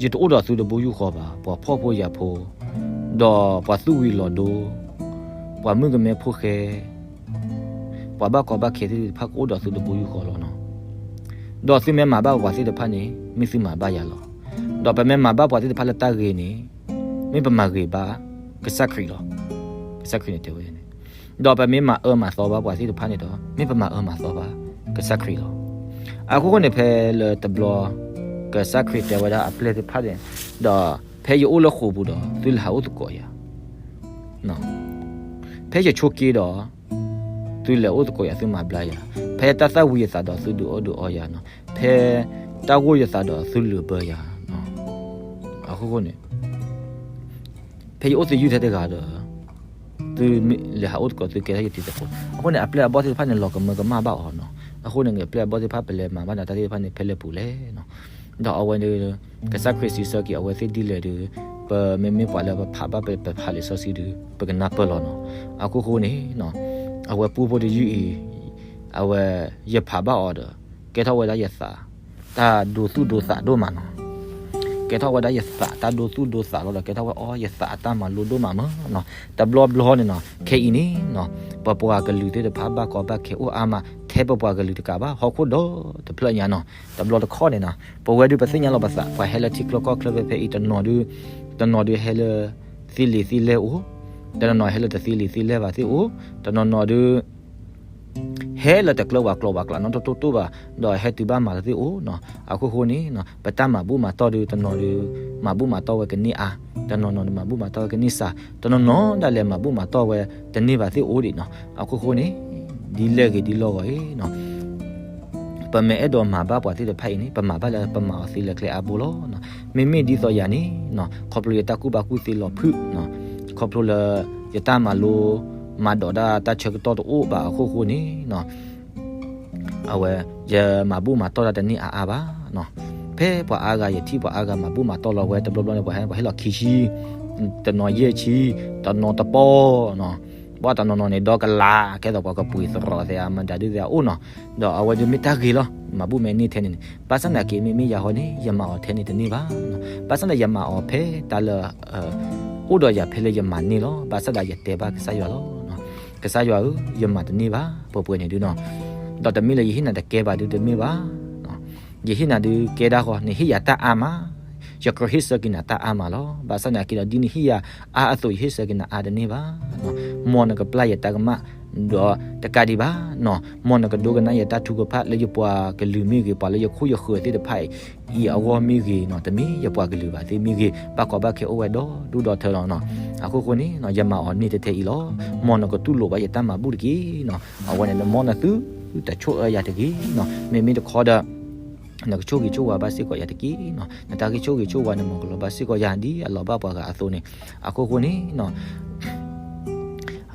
ယတအိၣ်ဒီးသုတဘိယူၢ်ဃီဘၣ်, ပှၤဖှီၣ်ဖိယာ်ဖိ, ဒီးပှၤသူၣ်ဝံၤလီၤဒိ, ပှၤမုၣ်ကမဲဖိဃဲ, ပှၤဘၣ်ကီဘၣ်ခဲသ့ၣ်တဖၣ် ကအိၣ်ဒီးသုတဘိယူၢ်ဃီလီၤနီၤ. ဒီးသုမ့ၢ်မၤဘၣ်ပှၤသ့ၣ်တဖၣ်န့ၣ် မ့ၢ်သုမၤဘၣ်ယၤလီၤ. ဒီးပမ့ၢ်မၤဘၣ်ပှၤသ့ၣ်တဖၣ်လၢတၢ်ဂ့ၤန့ၣ် မ့ၢ်ပမၤဂ့ၤဘၣ် ကစၢ်ခရံာ်လီၤ. ကစၢ်ခရံာ်န့ၣ်တဲဝဲန့ၣ်, ဒီးပမ့ၢ်မၤအၢမၤသီဘၣ်ပှၤသ့ၣ်တဖၣ်န့ၣ်ဒီး မ့ၢ်ပမၤအၢမၤသီဘၣ် ကစၢ်ခရံာ်လီၤ. အဃိန့ၣ် ဖဲလၢတဘျီ ကစၢ်ခရံာ်တဲဝဲဒၣ်အပျဲၢ်သ့ၣ်တဖၣ်န့ၣ်, ဒီးဖဲယအိၣ်လၢဃိာ်ပူၤဒီး သုလဲၤဟးအိၣ်သကိးယၤ ဖဲယဆိးက့ဒီး သုလဲၤအိၣ်သကိးယၤ သုမၤဘျါယၤ, ဖဲတၢ်သၣ်ဝံၤယသးဒီး သုဒုးအီၣ်ဒုးအီယၤနီၤ, ဖဲတၢ်ဂိၢ်ယသးဒီး သုလုာ်ဘၢယၤနီၤ. အဃိန့ၣ် ဖဲယအိၣ်သယုၢ်ထဲတဂၤဒီး သုလဲၤဟးအိၣ်သကိးသုကဲထီၣ်ယတံၤသကိး. အဃိန့ၣ် အပျဲၢ်အဘီၣ်သ့ၣ်တဖၣ်န့ၣ် လီၤကမၢကမၣ်ဘၣ်အီၤနီၤ. အဃိန့ၣ် အပျဲၢ်အဘီၣ်သ့ၣ်တဖၣ် ပလဲၤမၤဘၣ်နတၢ်သ့ၣ်တဖၣ်န့ၣ် ဖဲလဲၣ်ပူၤလဲၣ်နီၤ. ဒီးအဝဲန့ၣ် ကစၢ်ခရံာ်စံးဆၢက့ၤ အဝဲသ့ၣ်ဒ်လဲၣ်ဒီး ပမ့မ့ၢ်ပှၤလၢပဖးဘၣ်ပ ပဖးလံာ်စီဆှံဒီး ပကနၢ်ပၢၢ်လီၤနီၤ. အခိၣ်ဃိန့ၣ် အဝဲပူဖိတယုၢ်အံၤ အဝဲ ယဖးဘၣ်အီၤဒီး ကဲထီၣ်ဝဲဒၣ်ယသး တၢ်ဒိသူၣ်ဒိသးဒိၣ်မးနီၤ. ကဲထီၣ်ဝဲဒၣ်ယသးတၢ်ဒိသူၣ်ဒိသးလီၤဒီး ကဲထီၣ်ဝဲအီၤယသးအတၢ်မၤလိဒိၣ်မးမးနီၤ. တဘျီဘျီန့ၣ်နီၤ ခဲအံၤန့ၣ်နီၤ ပပှၤကလုာ်သ့ၣ်တဖၣ် ဘၣ်ကီဘၣ်ခဲအိၣ်အါမး ထဲပပှၤကလုာ်တကးဘၣ် ဟီၣ်ခိၣ်ဒီတဖျၢၣ်ညါနီၤ. တဘျီတခီၣ်န့ၣ်နီၤ ပဝဲဒုးပသ့ၣ်ညါလီၤပသး ပှၤဟဲလၢထံချၢကီၢ်ချၢဖဲဖဲအံၤ တနီၤဒုး တနီၤဒုးဟဲလၢ သ့လံာ်သ့လဲၢ်အိၣ်, တနီၤနီၤဟဲလၢတသ့လံာ်သ့လဲၢ်ဘၣ်သ့ၣ်အိၣ်, တနီၤနီၤဒုး ဟဲလၢတကျၢၤပှၤကျိၤပှၤကျဲနီတတိၢ်တိၢ်ဘၣ်, ဒီးဟဲတုၤဘၣ်မၤတသ့ၣ်အိၣ်နီၤ. အခိၣ်ဃိန့ၣ် ပတၢ်မၤဘူၣ်မၤတီၢ်ဒုး တနီၤဒုး မၤဘူၣ်မၤတီၢ်ဝဲကန့ၢ်အါ, တနီၤနီၤဒုးမၤဘူၣ်မၤတီၢ်ဝဲကန့ၢ်စှၤ, တနီၤနီၤဒၣ်လဲာ်မၤဘူၣ်မၤတီၢ်ဝဲတန့ၢ်ဘၣ်သ့ၣ်အိၣ်ဒံးနီၤ. အခိၣ်ဃိန့ၣ် ဒ်လဲၣ်ဂ့ၤဒ်လီၢ်ဂီၤအံၤနီၤ ပမ့ၢ်အဲၣ်ဒိးမၤဘၣ်ပှၤသ့ၣ်တဖၣ်အံၤန့ၣ် ပမၤဘၣ်လၢပမၤအီၤသ့လၢကျဲအါဘိလီၤ. မ့မ့ၢ်ဒ်သိးယၤန့ၣ်နီၤ ခီဖျိယတၢ်ကူၣ်ဘၣ်ကူၣ်သ့လီၤဖုၣ်နီၤ, ခီဖျိလၢ ယတၢ်မၤလိ မၤဒိးဒၣ်တၢ်ဆၢကတီၢ်တအိၣ်ဘၣ်အခိၣ်ဃိန့ၣ်နီၤ အဝဲ ယမၤဘူၣ်မၤတီၢ်တၢ်တန့ၢ်အါအါဘၣ်နီၤ. ဖဲပှၤအါဂၤ ယထံၣ်ပှၤအါဂၤမၤဘူၣ်မၤတီၢ်လီၤဝဲ တဘျီဘျီန့ၣ် ပှၤဟဲ ပှၤဟဲလီၤခံဆံ, တနီၤယဲၢ်ဆံ, တနီၤတပီၢ်နီၤ. ဘၣ်တနီၤနီၤန့ၣ် ဒီကလး ကဲသိးပှၤကပှ့ၤသရိာ်သ့ၣ် မတၤဒုသ့ၣ်အအိၣ်နီၤ. ဒီးအဝဲဒုးမ့ၢ်တၢ်ဂ့ၤလီၤ မၤဘူၣ်မၤန့ၢ်ထဲန့ၣ်န့ၣ်. ဘၣ်ဆၣ်သနာ်က့ မ့မ့ၢ်ယၤဃီန့ၣ် ယမၤအီၤထဲန့ၣ်တန့ၢ်ဘၣ်နီၤ. ဘၣ်ဆၣ်သနာ်က့ ယမၤအီၤဖဲတၢ်လၢ အိၣ်ဒီးယၤဖဲလၢယမၤန့ၢ်လီၤ. ဘၣ်ဆၣ်သနာ်က့ ယတဲဘၣ်ကစၢ်ယွၤလီၤ. ကစၢ်ယွၤဧၢ, ယမၤတန့ၢ်ဘၣ် ပှဲၤပှဲၤန့ၣ်ဒုနီၤ. ဒီးတမ့ၢ်လၢယဟ့ၣ်နၤတကဲဘၣ်ဒုတမ့ၢ်ဘၣ်. ယဟ့ၣ်နၤဒုကဲဒၣ်ဃီ နဟ့ၣ်ယၤတၢ်အါမး, ယကြၢးဟ့ၣ်ဆၢက့ၤနၤတၢ်အါမးလီၤ. ဘၣ်ဆၣ်သနာ်က့ဒီး ဒ်နဟ့ၣ်ယၤအါအသိး ယဟ့ၣ်ဆၢက့ၤနၤအါတန့ၢ်ဘၣ်. မ်နကပျၢ်ယတၢ်ကမၣ် ဒီးတကးဒံးဘၣ်နီၤ, မ်နကဒိကနၣ်ယတၢ်ထုကဖၣ်လၢယပှၤကလုာ်မ့ၢ်ဂ့ၤ, ပှၤလၢယခိၣ်ယဃၢၤသ့ၣ်တဖၣ်အံၤအဂီၢ်မ့ၢ်ဂ့ၤနီၤ, တမ့ၢ်ယပှၤကလုာ်ဘၣ်သ့ၣ်မ့ၢ်ဂ့ၤ, ဘၣ်ကီဘၣ်ခဲအိၣ်ဝဲဒီဒူၣ်ဒီထၢလီၤနီၤ. အခိၣ်ဃိန့ၣ် ယမၤအီၤန့ၢ်ထဲထဲအံၤလီၤ. မ်နကတူၢ်လိာ်ဘၣ်ယတၢ်မၤဘူၣ်တက့ၢ်နီၤ. အဝဲန့ၣ် မ်နသုတဆိၣ်အၢယၤတဂ့ၤနီၤ. မ့မ့ၢ်တခီဒီး နကဆိၣ်ဂ့ၤဆိၣ်ဝါဘၣ်စ့ၢ်ကီးယၤတက့ၢ်နီၤ. နတၢ်ဂ့ၢ်ဆိၣ်ဂ့ၤဆိၣ်ဝါန့ၣ် မ်ကလီၤဘၣ်စ့ၢ်ကီးယၤ ဒ်အလီၤဘၣ်ပှၤဂၤအသိးန့ၣ်. အခိၣ်ဃိန့ၣ်နီၤ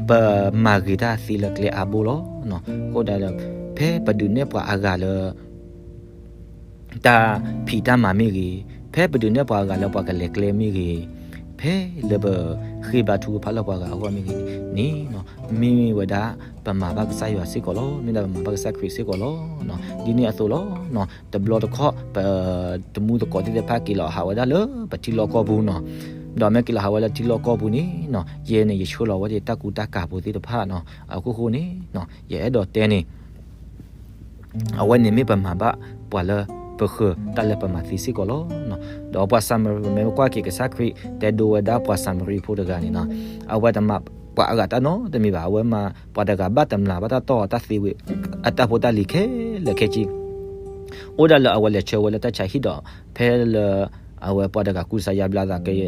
ပမၤဂ့ၤတၢ်သ့လၢကျဲအါဘိလီၤ. အဃိဒၣ်ဒီး ဖဲပဒုးနဲၣ်ပှၤအဂၤလၢ တၢ်ဖံးတၢ်မၤမ့ၢ်ဂ့ၤ, ဖဲပဒုးနဲၣ်ပှၤအဂၤလၢပှၤကလဲၤကျဲမ့ၢ်ဂ့ၤ, ဖဲလၢပဃ့ဘါထုကဖၣ်လၢပှၤဂၤအဂီၢ်မ့ၢ်ဂ့ၤန့ၣ် မ့ၢ်ဝဲဒၣ်ပမၤဘၣ်ကစၢ်ယွၤစ့ၢ်ကီးလီၤ. မ့ၢ်ဒၣ်ပမၤဘၣ်ကစၢ်ခရံာ်စ့ၢ်ကီးလီၤ. ဒ်န့ၣ်အသိးလီၤ. တဘျီတခီၣ် ပတမူသကိးသ့ၣ်တဖၣ်က့ၤလီၤဟးဝဲဒၣ်လၢပထံလီၢ်ကီၢ်ပူၤနီၤ. ဒီးမ့ၢ်က့ၤလီၤဟးဝဲလၢထံလီၢ်ကီၢ်ပူၤန့ၣ်နီၤ ယဲန့ၣ် ယဆှၢလီၤဝဲဒၣ်တၢ်ကူတၢ်ကၤဖိသ့ၣ်တဖၣ်နီၤ. အခိၣ်ဃိန့ၣ် ယအဲၣ်ဒိးတဲန့ၣ် အဝဲန့ၣ်မ့ၢ်ပမၤဘၣ်ပှၤလၢပဃၢၤတၢ်လၢပမၤသ့စ့ၢ်ကီးလီၤ. ဒီးပှၤစၤမရံ မ့ၢ်ကွၢ်က့ၤကစၢ်ခရံာ်တဲဒိဝဲဒၣ်ပှၤစၤမရံဖိတဂၤန့ၣ်နီၤ, အဝဲတမၤပှၤအဂၤတၢ်နီတမံၤဘၣ်, အဝဲမၤပှၤတဂၤဘၣ်တမျးဘၣ်တၢ်တီၢ်တၢ်သ့ဝံၤ အတၢ်ဖိတၢ်လံၤခဲလၢာ်ခဲဆ့ အိၣ်ဒၣ်လၢအဝဲလဲၤဆှၢဝဲလၢတၢ်ဆါဟံၣ်ဒီး ဖဲလၢ အဝဲပှၤတဂၤကူစါယါဘျါသးက့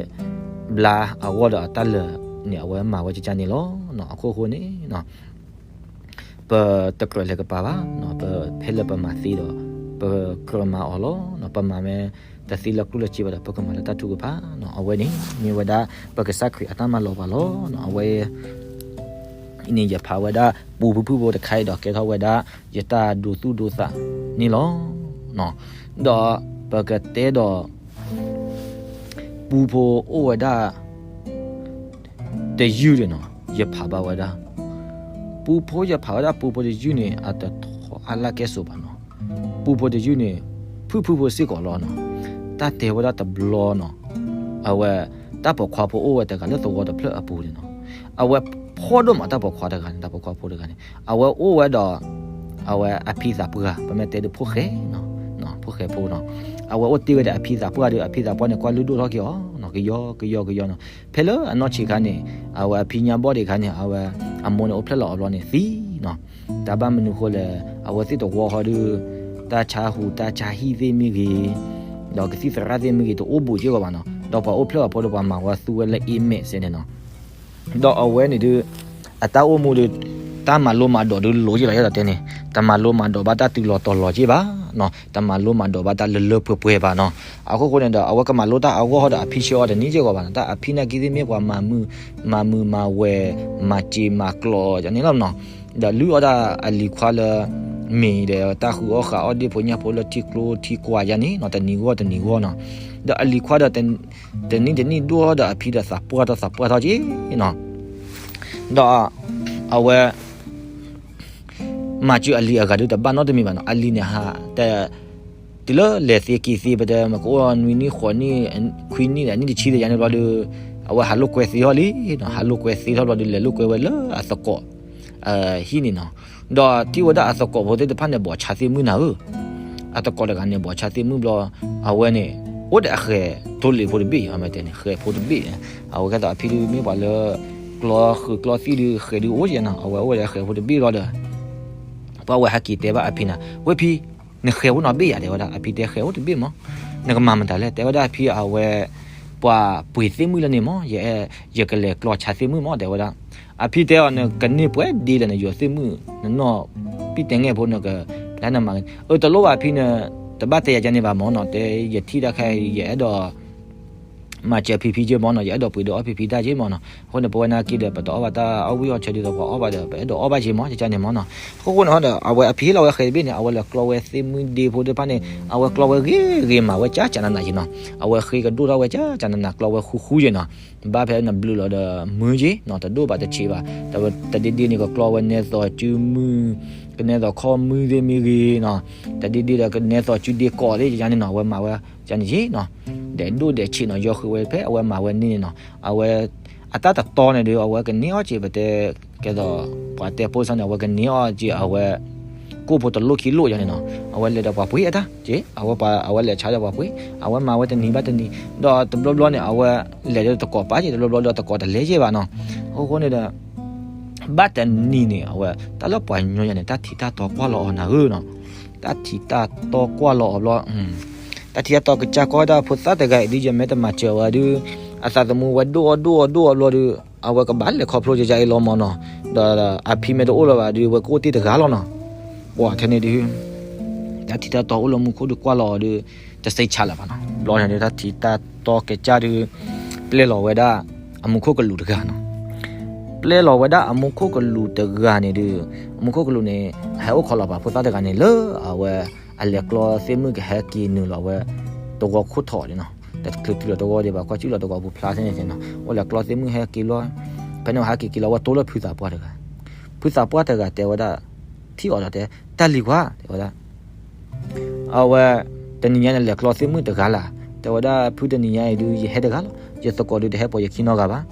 ဘျါအဂီၢ်ဒီးအတၢ်လၢာ်န့ၣ် အဝဲမၤဝဲကကန့ၣ်လီၤ. အခိၣ်ဃိန့ၣ် ပတကြၢးလဲၤကပၤဘၣ်, ဖဲလၢပမၤသ့ဒီး ပကြၢးမၤအီၤလီၤ. ပမၤမ့ၢ်တသ့လၢကျိၣ်လၢစ့ဘၣ်ဒီး ပကမၤလၢတၢ်ထုကဖၣ်. အဝဲန့ၣ် မ့ၢ်ဝဲဒၣ်ပကစၢ်ခရံာ်အတၢ်မၤလီၤပှၤလီၤ. အဝဲ အံၤန့ၣ် ယဖးဝဲဒၣ်ပူဖုၣ်ဖုၣ်ဖိတခါအံၤဒီး ကဲထီၣ်ဝဲဒၣ် ယတၢ်ဒိသူၣ်ဒိသးန့ၣ်လီၤ. ဒီးပကတဲဒီး ပူဖိအိၣ်ဝဲဒၣ် တယုၢ်န့ၣ်နီၤ, ယဖးဘၣ်ဝဲဒၣ် ပူဖိ, ယဖးဝဲဒၣ်ပူဖိတယုၢ်န့ၣ် အတထီၣ်အါလၢကဲစိးဘၣ်နီၤ. ပူဖိတယုၢ်န့ၣ် ဖုၣ်ဖုၣ်ဖိစ့ၢ်ကီးလီၤနီၤ. တၢ်တဲဝဲဒၣ်တဘျီနီၤ, အဝဲ တၢ်ပိာ်ခွါဖိအိၣ်ဝဲတဂၤလၢသဝီတဖျၢၣ်အပူၤန့ၣ်နီၤ. အဝဲဖှီၣ်ဒိၣ်မးတၢ်ပိာ်ခွါတဂၤန့ၣ်, တၢ်ပိာ်ခွါဖိတဂၤန့ၣ် အဝဲအိၣ်ဝဲဒီး အဝဲအဖံသးပှၢ်, ပမ့ၢ်တဲဒုးဖိၣ်ဃဲ, ဖိၣ်ဃဲဖိနီၤ. အဝဲအိၣ်တ့ၢ်ဝဲဒီးအဖံသးပှၢ်ဒီး အဖံသးပှၢ်န့ၣ် ကွၢ်လုၢ်ဒိၣ်ထီၣ်က့ၤအီၤနီၤ, ကယီကယီကယီနီၤ. ဖဲလၢအနီၢ်ဆံးခါန့ၣ် အဝဲအဖံညါဘီၣ်ဒံးခါန့ၣ် အဝဲအမိၢ်န့ၣ်အိၣ်ဖျဲၣ်လီၤအဘျီန့ၣ်သံနီၤ. တၢ်ဘၣ်မနုၤဃိလဲၣ်, အဝဲသ့ၣ်တဝီဃီဒီး တၢ်ဆါဟူးတၢ်ဆါဟံၣ်သ့ၣ်မ့ၢ်ဂ့ၤ, ဒီးကသံၣ်သရၣ်သ့ၣ်မ့ၢ်ဂ့ၤ တအိၣ်ဘူးစ့ၢ်ကီးဘၣ်နီၤ. ဒီးပှၤအိၣ်ဖျဲၣ်အဖိဒီးပှၤမၤဝဲသူဝဲလၢအ့မဲာ်စဲန့ၣ်နီၤ. ဒီးအဝဲန့ၣ်ဒုး အတၢ်အိၣ်မူဒီး တၢ်မၤလိမၤဒိးဒုးလိၤက့ၤလီၤယဲဒီးတဲန့ၣ်, တမၤလိမၤဒိးဘၣ်တၢ်တုၤလီၤတီၤလီၤက့ၤဘၣ်. တမၤလိမၤဒိးဘၣ်တၢ်လၢလၢပှဲၤပှဲၤဘၣ်နီၤ. အခိၣ်ဃိန့ၣ်ဒီး အဝဲကမၤလိတၢ်အဂီၢ်ဒီး အဖံဆှၢအီၤတနံၤကဲဂီၤဘၣ်နီၤ. တၢ်အဖံနာ်က့သ့ၣ်မ့ၢ်ပှၤမၤမုာ်မၤဝဲၤ မၤစ့ၤမၤကျိးန့ၣ်လီၤနီၤ. ဒီးလုၢ်အီၣ်တၢ်အလံၤခွါလၢ မ့ၢ်ဒီးတၢ်ဃုအီၣ်ဃးအီၣ်ဒ့ၣ်ဖိညၣ်ဖိလၢထံကျိထံကွၢ်ယါန့ၣ်နီၤ, တနံၤဂီၢ်တနံၤဂီၢ်နီၤ. ဒီးအလံၤခွါဒီး တနံၣ်တနံၣ်ဒိၣ်ထီၣ်ဒီး အဖံဒီးသးပှၢ်ထီၣ်သးပှၢ်ထီၣ်က့နီၤ. ဒီးအဝဲ မၤစၢၤအလံၤအဂၤဒုးတဘၣ်နီတမံၤဘၣ်နီၤ. အလံၤန့ၣ်ဟး တ တုၤလၢလဲၤသ့က့ၤသ့ ပတဲမ့ၢ်ကအိၣ်နွံနံၣ်ဃိးနံၣ် ခွံနံၣ်ဒီးနံၣ်တဆံဒီးယါန့ၣ်ဘျီဒီး အဝဲဟးလိာ်ကွဲသ့ထီၣ်လံနီၤ. ဟးလိာ်ကွဲသ့ထီၣ်ဘျီဒီး လဲၤလိာ်ကွဲဝဲလၢအသကိး ဟံၣ်န့ၣ်နီၤ. ဒီးထံၣ်ဝဲဒၣ်အသကိးဖိသ့ၣ်တဖၣ်န့ၣ် ဘီးဆါသ့ၣ်မုၣ်နၤဧၢ. အသကိးတဂၤန့ၣ် ဘီးဆါသ့ၣ်မုၣ်ဘျီ အဝဲန့ၣ် အိၣ်ဒီးအဃဲၤထိလ့ၤဖိတဘ့ၣ်အံၤ မ့ၢ်တဲန့ၣ် ဃဲၤဖိတဘ့ၣ်. အဝဲကဲသိးအဖံဒုးမ့ၢ်ပှၤလၢ ကျီဃုာ်ကျီသံၣ်ဒုး ဃဲၤဒုးအိၣ်က့နီၤ. အဝဲအိၣ်ဒီးအဃဲၤဖိတဘ့ၣ်ဘျီဒီး ပှၤဝဲဟဲက့ၤတဲဘၣ်အဖံန့ၣ် ဝဲဖံ နဃဲၤဖိနီတဘ့ၣ်ယါ တဲဝဲဒၣ်. အဖံတဲဃဲၤဖိတဘ့ၣ်မး နကမၤမတၤလဲၣ် တဲဝဲဒၣ်အဖံ အဝဲ ပှၤပှ့ၤသ့ၣ်မုၣ်လၢန့ၣ်မး ယအဲၣ် ယကလဲၤကျီဆါသ့ၣ်မုၣ်မး တဲဝဲဒၣ်. အဖံတဲအီၤ နကန့ၢ်ပှဲၤဒ့လဲၣ် နယိၤသ့ၣ်မုၣ် နနီၢ်ပံၣ်တဲငဲၣ်ဖိ နက လၢနမၤ အၢ တလိၣ်ဘၣ်ဖံ နတဘၣ်တဲယၤကန့ၣ်ဘၣ်မးနီၤ တဲ ယထံၣ်တၢ်ခဲအံၤ ယအဲၣ်ဒိး မၤစၢၤဖံဖံက့မးနီၤ ယအဲၣ်ဒိးပှ့ၤဒုးအီၣ်ဖံဖံတၢ်က့မးနီၤ. အဃိန့ၣ် ပဝဲနာ်က့ဒီး ပတအီၣ်ဘၣ်တၢ်အီၣ်ဝံၣ်အီၣ်ဆၢဒ်သိးပှၤအီၣ်ဘၣ်ဒီး ပအဲၣ်ဒိးအီၣ်ဘၣ်က့မး ကကန့ၣ်မးနီၤ. အဃိဃိန့ၣ်ဒီး အဝဲအဖံဟ့ၣ်လီၤဝဲဃဲၤတဘ့ၣ်န့ၣ် အဝဲလဲၤကျီဝဲသ့ၣ်မုၣ်ဒ့ဖိသ့ၣ်တဖၣ်န့ၣ် အဝဲကျီဝဲဂ့ၤဂ့ၤမး ဝဲကၠၢ်ကၠၢ်နးနးက့နီၤ. အဝဲဃ့ကဒိၣ်ထီၣ်ဝဲကၠၢ်ကၠၢ်နးနး ကျီဝဲဃူဃူက့နီၤ. ဘၣ်ဖဲနဘျုးလီၤဒီးမုာ်က့နီၤ တဒိၣ်ဘၣ်တဆံးဘၣ်. တဒ့ဒ့န့ၣ် ကကျီဝဲနဲသိးစုမုၢ် ကနဲသိးခီၣ်မုၢ်သ့ၣ်မ့ၢ်ဂ့ၤနီၤ. တဒ့ဒ့ဒီးကနဲသိးစုဒ့ကီးသ့ၣ်ယါန့ၣ်နီၤ အဝဲမၤဝဲယါန့ၣ်က့နီၤ. ဒဲးဒိၣ်ဒဲးဆံးနီၤ ယီၤဃုာ်ဝဲဖဲအဝဲမၤဝဲန့ၣ်န့ၣ်နီၤ. အဝဲ အတၢ်တတီန့ၣ်ဒီး အဝဲကန့ၢ်အီၣ်က့ ပတဲ ကဲသိး ပှၤတဲဖိစၢ်န့ၣ် အဝဲကန့ၢ်အီၣ်က့ အဝဲ ကိၣ်ဖိတလိၣ်ခံလိၣ်ယါန့ၣ်နီၤ. အဝဲလဲၤဒီးပှၤပှ့ၤအတၢ်က့ အဝဲပှၤ အဝဲလဲၤဆါဒီးပှၤပှ့ၤ အဝဲမၤဝဲတနံၤဘၣ်တနံၤ ဒီးတဘျီဘျီန့ၣ် အဝဲလဲၤဒီးတကိးပာ်က့ တဘျီဘျီဒီးတကိးတလဲက့ဘၣ်နီၤ. အဃိဃိန့ၣ်ဒီး ဘၣ်တနံၤန့ၣ် အဝဲ တၢ်လၢပှၤညီယါန့ၣ် တၢ်ထံးတၢ်တီကွၢ်လီၤအီၤနၤဧၢနီၤ. တၢ်ထံးတၢ်တီကွၢ်လီၤအီၤဘျီ တၢ်ထံးတၢ်တီကစၢ်ကီၢ်ဒၣ်ဖိသၣ်တဂၤအံၤဒုး ယမ့ၢ်တမၤစၢၤဝဲဒုး အသးသမူဝဲဒိၣ်အီၣ်ဒိၣ်အီၣ်ဒိၣ်အီၣ်ဘျီဒုး အဝဲကဘၣ်လဲၤခီဖျိယါအံၤလီၤမးနီၤ. ဒီးအဖံမ့ၢ်တအိၣ်လၢၤဘၣ်ဒုး ဝဲကအိၣ်တ့ၢ်တဂၤလီၤနီၤ. ပှၤထဲန့ၣ်ဒုး တၢ်ထံးတၢ်တီအိၣ်လၢမူခိၣ်ဒုးကွၢ်လီၤအီၤဒုး တစဲးဆါလၢၤဘၣ်နီၤ. ဘျီန့ၣ်ဒုး တၢ်ထံးတၢ်တီကစၢ်ဒုး ပျဲလီၤဝဲဒၣ် အမူခိၣ်ကလူးတဂၤနီၤ. ပျဲလီၤဝဲဒၣ်အမူခိၣ်ကလူးတဂၤန့ၣ်ဒုး အမူခိၣ်ကလူးန့ၣ် ဟဲအိၣ်ခိးလီၤပာ်ဖိသၣ်တဂၤန့ၣ်လၢအဝဲ အလဲၤကျီသ့ၣ်မုၣ်ကဟဲက့ၤနုာ်လီၤဝဲ တဝီခိၣ်ထီၣ်န့ၣ်နီၤ. တချုးတုၤလီၤတဝီဒံးဘၣ် ကွၢ်စုလီၤတဝီပူၤဖျါသ့ၣ်န့ၣ်နီၤ. အိၣ်လဲၤကျီသ့ၣ်မုၣ်ဟဲက့ၤလီၤ ဖဲန့ၣ်ဟဲက့ၤက့ၤလီၤ ဝဲတိၢ်လၢဖုသးပှၢ်တဂၤ ဖုသးပှၢ်တဂၤတဲဝဲဒၣ် ထံၣ်အီၤဒီးတဲ တၢ်လံၤခွါ တဲဝဲဒၣ် အဝဲ တနံၤညါန့ၣ် လဲၤကျီသ့ၣ်မုၣ်တဂၤလၢ် တဲဝဲဒၣ် ဖုတနံၤညါအံၤဒုး ယဟဲတဂၤလီၤ ယသကိးဒုးတဟဲပိာ်ယခံနီတဂၤဘၣ်.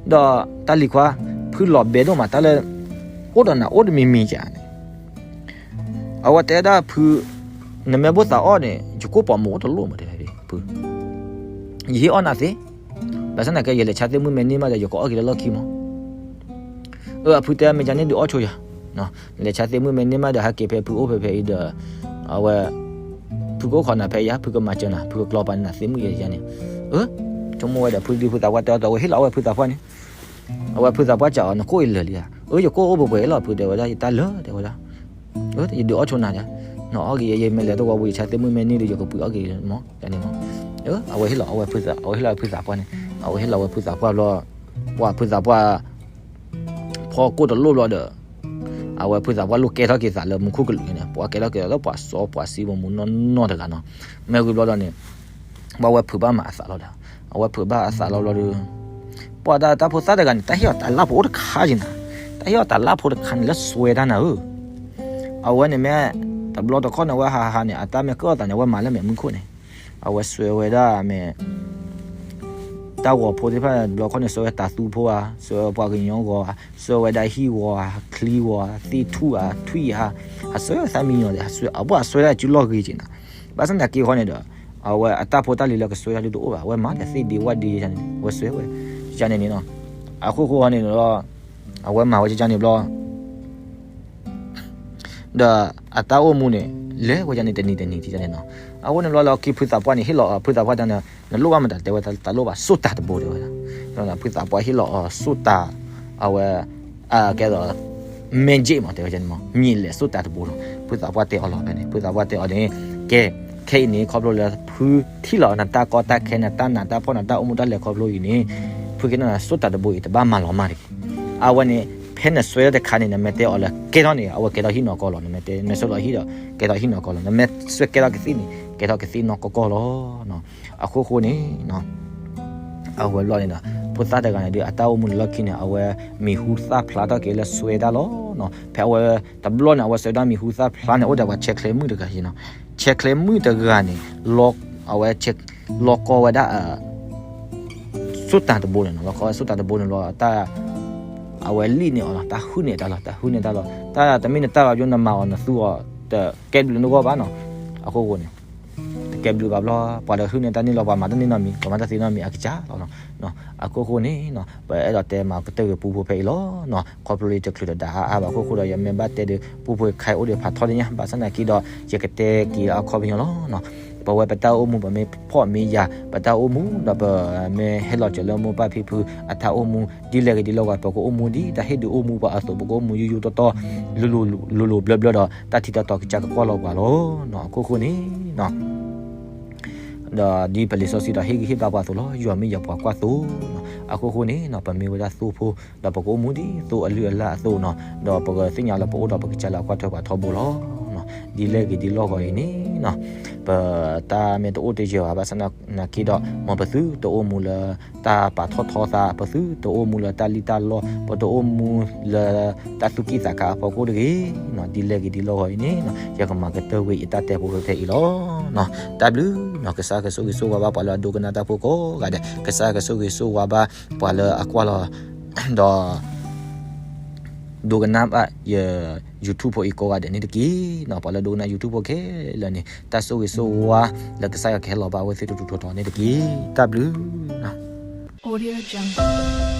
ဒီးတၢ်လံၤခွါ ဖုလီၤဘဲဒိၣ်မး တၢ်လၢ အိၣ်ဒီးနၤအိၣ်တမံၤမံၤယါန့ၣ် အဝဲတဲဒၣ်ဖု နမ့ၢ်ဘၣ်သးအီၣ်န့ၣ် ယကိၣ်ပိာ်မုၣ်အိၣ်တလိၣ်မး တဲဖု ယဟ့ၣ်အီၣ်နၤသ့ ဘၣ်ဆၣ်သနာ်က့ ယလဲၤဆါသ့ၣ်မုၣ်မ့ၢ်န့ၢ်မးဒီး ယကအီၣ်က့ၤလၢလီၢ်ခံမး. အၢ အဖုတဲ မ့ၢ်ကန့ၣ်ဒုးအီၣ်ဆိယၤ လဲၤဆါသ့ၣ်မုၣ်မ့ၢ်န့ၢ်မးဒီး ဟဲက့ၤဖဲဖုအိၣ်ဖဲဖဲအံၤဒီး အဝဲ ဖုကအိၣ်ခိးနၤဖဲယါ ဖုကမၤစၢၤနၤ ဖုကကျီပာ်နၤသ့ၣ်မုၣ်ယါန့ၣ်. အၢ ဆိကမိၣ်ဝဲဒီး ဖုဒုးဖုသးပှၢ်တဲအီၤဒီး ဝဲဟ့ၣ်လီၤအီၣ်ဝဲဖုသးပှၢ်န့ၣ် အဝဲဖုသးပှၢ်စံးအီၤ နကိၣ်အံၤလၢာ်လံဧါ. အၢ ယကိၣ်အိၣ်ပှဲၤပှဲၤလီၤ ဖုတဲဝဲဒၣ် ယတၢ်လၢာ် တဲဝဲဒၣ်. အၢ ယဒုးအီၣ်ဆိနၤဒီး နအီၣ်က့ၤယဲ ယမ့ၢ်လဲၤတဝီပူၤ ယဆါသ့ၣ်မုၣ်မ့ၢ်န့ၢ်ဒီး ယကပှ့ၤအီၣ်က့ၤမး ယါန့ၣ်မး. အၢ အဝဲဟ့ၣ်လီၤအီၣ်ဝဲဖုသး အဝဲဟ့ၣ်လီၤဝဲဖုသးပှၢ်န့ၣ် အဝဲဟ့ၣ်လီၤဝဲဖုသးပှၢ်ဘျီ ပှၤဖုသးပှၢ် ဖီကိၣ်တလိၣ်ဘျီဒီး အဝဲဖုသးပှၢ်လိၣ်ကဲထီၣ်က့ၤသးလၢမူခိၣ်ကလူးန့ၣ် ပှၤကဲထီၣ်က့ၤသးလၢပှၤစီပှၤဆှံပှၤမူနီၢ်နီၢ်တဂၤနီၤ. မ့ၢ်ဝံၤဘျီဒီးန့ၣ် ဘၣ်ဝဲဖုးဘၣ်မၤအသးလီၤဒီး အဝဲဖုးဘၣ်အသးလီၤဘျီဒီး ပှၤတၢ်တၢ်ဖိသၣ်တဂၤန့ၣ် တၢ်ဟ့ၣ်အီၤတၢ်လၢ်ဖိအိၣ်တခါက့ၤနၤ, တၢ်ဟ့ၣ်အီၤတၢ်လၢ်ဖိတခါန့ၣ်လၢစွဲတၢ်နၤဧၢ. အဝဲန့ၣ်မ့ၢ် တဘျီတခီၣ်န့ၣ် အဝဲဟးဟးန့ၣ် အတၢ်မ့ၢ်ကၢၣ်အီၤသးန့ၣ် အဝဲမၤလၢမဲာ်မူခိၣ်န့ၣ် အဝဲစွဲဝဲဒၣ်မ့ၢ် တၢ်ဂီၤဖိသ့ၣ်တဖၣ် တဘျီခီၣ်န့ၣ် စွဲဝဲတၤသူဖိဧါ, စွဲဝဲပှၤကညီဂီၤဧါ, စွဲဝဲဒၣ်ဟံၣ်ဂီၤဧါ, ချံဂီၤဧါ, သ့ၣ်ထူၣ်ဧါ, ထွံၣ်ဧါ, အစွဲဝဲသၣ်မံယီၤဒဲး အဘၣ်အစွဲဒၣ်စုလီၢ်ဂ့ၤက့ၤနၤ. ဘၣ်ဆၣ်သနာ်က့ဃီန့ၣ်ဒီး အဝဲအတၢ်ဖိတၢ်လံၤလၢကစွဲဒၣ်ဒုးတအိၣ်ဘၣ်, အဝဲမၤဒီးသ့ၣ်ဒ့ဝၣ်ဒ့ယန့ၣ် အဝဲစွဲဝဲ ယန့ၣ်န့ၣ်နီၤ. အခိၣ်ဃိန့ၣ်ဒီး အဝဲမၤဝဲကန့ၣ်ဘျီ ဒီးအတၢ်အိၣ်မူန့ၣ် လဲၤဝဲဒၣ်န့ၣ်တနံၤတနံၤန့ၣ်နီၤ. အဃိန့ၣ်ဘျီလၢခံဖုသးပှၢ်န့ၣ် ဟ့ၣ်လီၤဖုသးပှၢ်တၢ်န့ၣ် နလိၣ်ဘၣ်မတၤ တဲဝဲတၢ်လိၣ်ဘၣ် စိၣ်တၤတဘိတဲဝဲဒၣ်. ဖုသးပှၢ်ဟ့ၣ်လီၤအီၤစိၣ်တၤ အဝဲ ကဲသိး မ့ၢ်က့ၣ်မး တဲဝဲန့ၣ်မး မ့ၢ်လဲၤစိၣ်တၤတဘိနီၤ. ဖုသးပှၢ်တဲအီၤလီၤဖဲန့ၣ် ဖုသးပှၢ်တဲအီၤန့ၣ် ကဲ, ခဲအံၤန့ၣ် ခီဖျိလၢဖုထံၣ်လီၤနတၢ်ကီတၢ်ခဲ နတၢ်နာ်တၢ်ဖှီၣ် နတၢ်အိၣ်မူတၢ်လဲၤခီဖျိအံၤန့ၣ်, ဖုကဲနီၢ်နၤ စိတၢ်တဘိအံၤ တဘၣ်မၤလီၤမၢ်တဂ့ၤ. အဝဲန့ၣ် ဖဲနစွဲတခါန့ၣ် နမ့ၢ်တဲအီၤလၢကဲထီၣ်န့ၣ် အဝဲကဲထီၣ်ဟံၣ်နီၢ်ကီၢ်လီၤ. နမ့ၢ်တဲ နစွဲလီၤဟံၣ်ဒီး ကဲထီၣ်ဟံၣ်နီၢ်ကီၢ်လီၤ. နမ့ၢ်စွဲကဲထီၣ်ကသံၣ်န့ၣ် ကဲထီၣ်ကသံၣ်နီၢ်ကီၢ်ကီၢ်လီၤ. အဃိဃိန့ၣ် အဝဲဘျီန့ၣ်ဒီး ဖိသၣ်တဂၤန့ၣ်ဒီး အတၢ်အိၣ်မူလၢလီၢ်ခံန့ၣ် အဝဲမံၤဟူသၣ်ဖျါထီၣ်က့ၤလၢစွဲတၢ်လီၤ. ဖဲအဝဲတဘျီန့ၣ် အဝဲစွဲတၢ်မံၤဟူသၣ်ဖျါန့ၣ် အိၣ်ဒီးပှၤဆဲးကျဲမုၣ်တဂၤအံၤနီၤ. ဆဲးကျဲမုၣ်တဂၤန့ၣ် အဝဲ လီၤကီဝဲဒၣ် စိတၢ်တဘိန့ၣ်နီၤ. လီၤကီဝဲစိတၢ်တဘိန့ၣ်လီၤ. တၢ် အဝဲလံၣ်န့ၢ်အီၤလီၤ. တၢ်ဟုၣ်န့ၢ်တၢ်လီၤ. တၢ်ဟုၣ်န့ၢ်တၢ်လီၤ. တၢ်တမ့ၢ်နတၢ်ဘၣ် ယိနမၤအီၤ နသူအီၤ တကဲဘျုးနဂီၢ်ဘၣ်နီၤ. အဃိဃိန့ၣ် တကဲဘျုးဘၣ်ဘျီ ပှၤတဟုၣ်န့ၢ်တၢ်န့ၣ်လီၤ ပှၤမၤတၢ်န့ၣ်နီတမံၤ ပှၤမၤတၢ်သ့နီတမံၤအကစၢ်လီၤ. အဃိဃိန့ၣ် ပအဲၣ်ဒိးတဲမၤကတၢၢ်ဂ့ၤပူဖိဖဲအံၤလီၤ. ခီဖျိလၢတချုးတဒါအါအါဘၣ်အဃိဃိဒီး ယမ့ၢ်ဘၣ်တဲဒီး ပူဖိခါအံၤအိၣ်ဒီးဖးထီလၢညါ ဘၣ်ဆၣ်သနာ်က့ဒီး ယကတဲက့ၤလၢအခီပညီလီၤ. ပဝဲပတၢ်အိၣ်မူ ပမ့ၢ်ဖှီၣ်မ့ၢ်ယာ် ပတၢ်အိၣ်မူဒီး ပမ့ၢ်ဟဲလီၤစၢၤလၢမိၢ်ပၢ်ဖံဖုအတၢ်အိၣ်မူ ဒ်လဲၣ်ဂ့ၤဒ်လဲၣ်ဂ့ၤ ပကအိၣ်မူဒ်တၢ်ဟ့ၣ်ဒုးအိၣ်မူပှၤအသိး ပကအိၣ်မူယူယူတီတီ လိၤလိၤဘျၢဘျၢဒီး တၢ်ထံၣ်တၢ်တီကစၢ်ကကွၢ်လီၤပှၤလီၤ. အဃိဃိန့ၣ် ဒီးဒ်ပလံာ်စီဆှံဒီးဟ့ၣ်ဂံၢ်ဟ့ၣ်ဘါပှၤအသိးလီၤ. ယွၤမ့ၢ်ယပှၤကွၢ်သိနီၤ. အဃိဃိန့ၣ်နီၤ ပမ့ၢ်ဝဲဒၣ်သိဖိ ဒီးပကအိၣ်မူဒ်သိအလုၢ်အလၢ်အသိးနီၤ ဒီးပကသ့ၣ်ညါလၢပအိၣ်ဒီးပကစၢ်လၢအကွၢ်ထွဲပှၤထီဘိလီၤ. ဒ်လဲၣ်ဂ့ၤဒ်လဲၣ်ဂ့ၤအံၤန့ၣ် ပတၢ်မ့ၢ်တအိၣ်တယၢၤဘၣ် ဘၣ်ဆၣ်သနာ်က့ဒီး မ်ပသုတအိၣ်မူလၢတၢ်ပာ်ထီၣ်ထီသး ပသုတအိၣ်မူလၢတၢ်လံၣ်တၢ်လီၢ် ပတအိၣ်မူလၢတၢ်သူၣ်ကံၢ်သးကါအဖီခိၣ်တဂ့ၤနီၤ. ဒ်လဲၣ်ဂ့ၤဒ်လဲၣ်ဂ့ၤအံၤန့ၣ်နီၤ ယကမၤကတၢၢ်ဝဲယတၢ်တဲဖိဖဲအံၤလီၤ. တၢ်ဘျုးနီၤ ကစၢ်ကဆိၣ်ဂ့ၤဆိၣ်ဝါဘၣ်ပှၤလၢအဒိကနၣ်တၢ်ဖိကိးဂၤဒဲး ကစၢ်ကဆိၣ်ဂ့ၤဆိၣ်ဝါဘၣ်ပှၤလၢအကွၢ်လီၤ ဒီး ဒိကနၣ်ဘၣ်ယ YouTube ဖိအံၤကိးဂၤဒဲးန့ၣ်တက့ၢ်နီၤ. ပှၤလၢဒိကနၣ် YouTube ဖိခဲလၢာ်န့ၣ် တၢ်ဆိၣ်ဂ့ၤဆိၣ်ဝါလၢကစၢ်ယွၤကဟဲလီၤဘၣ်အဝဲသ့ၣ်တထူၣ်ထီထီန့ၣ်တက့ၢ်. တၢ်ဘျုးနီၤ.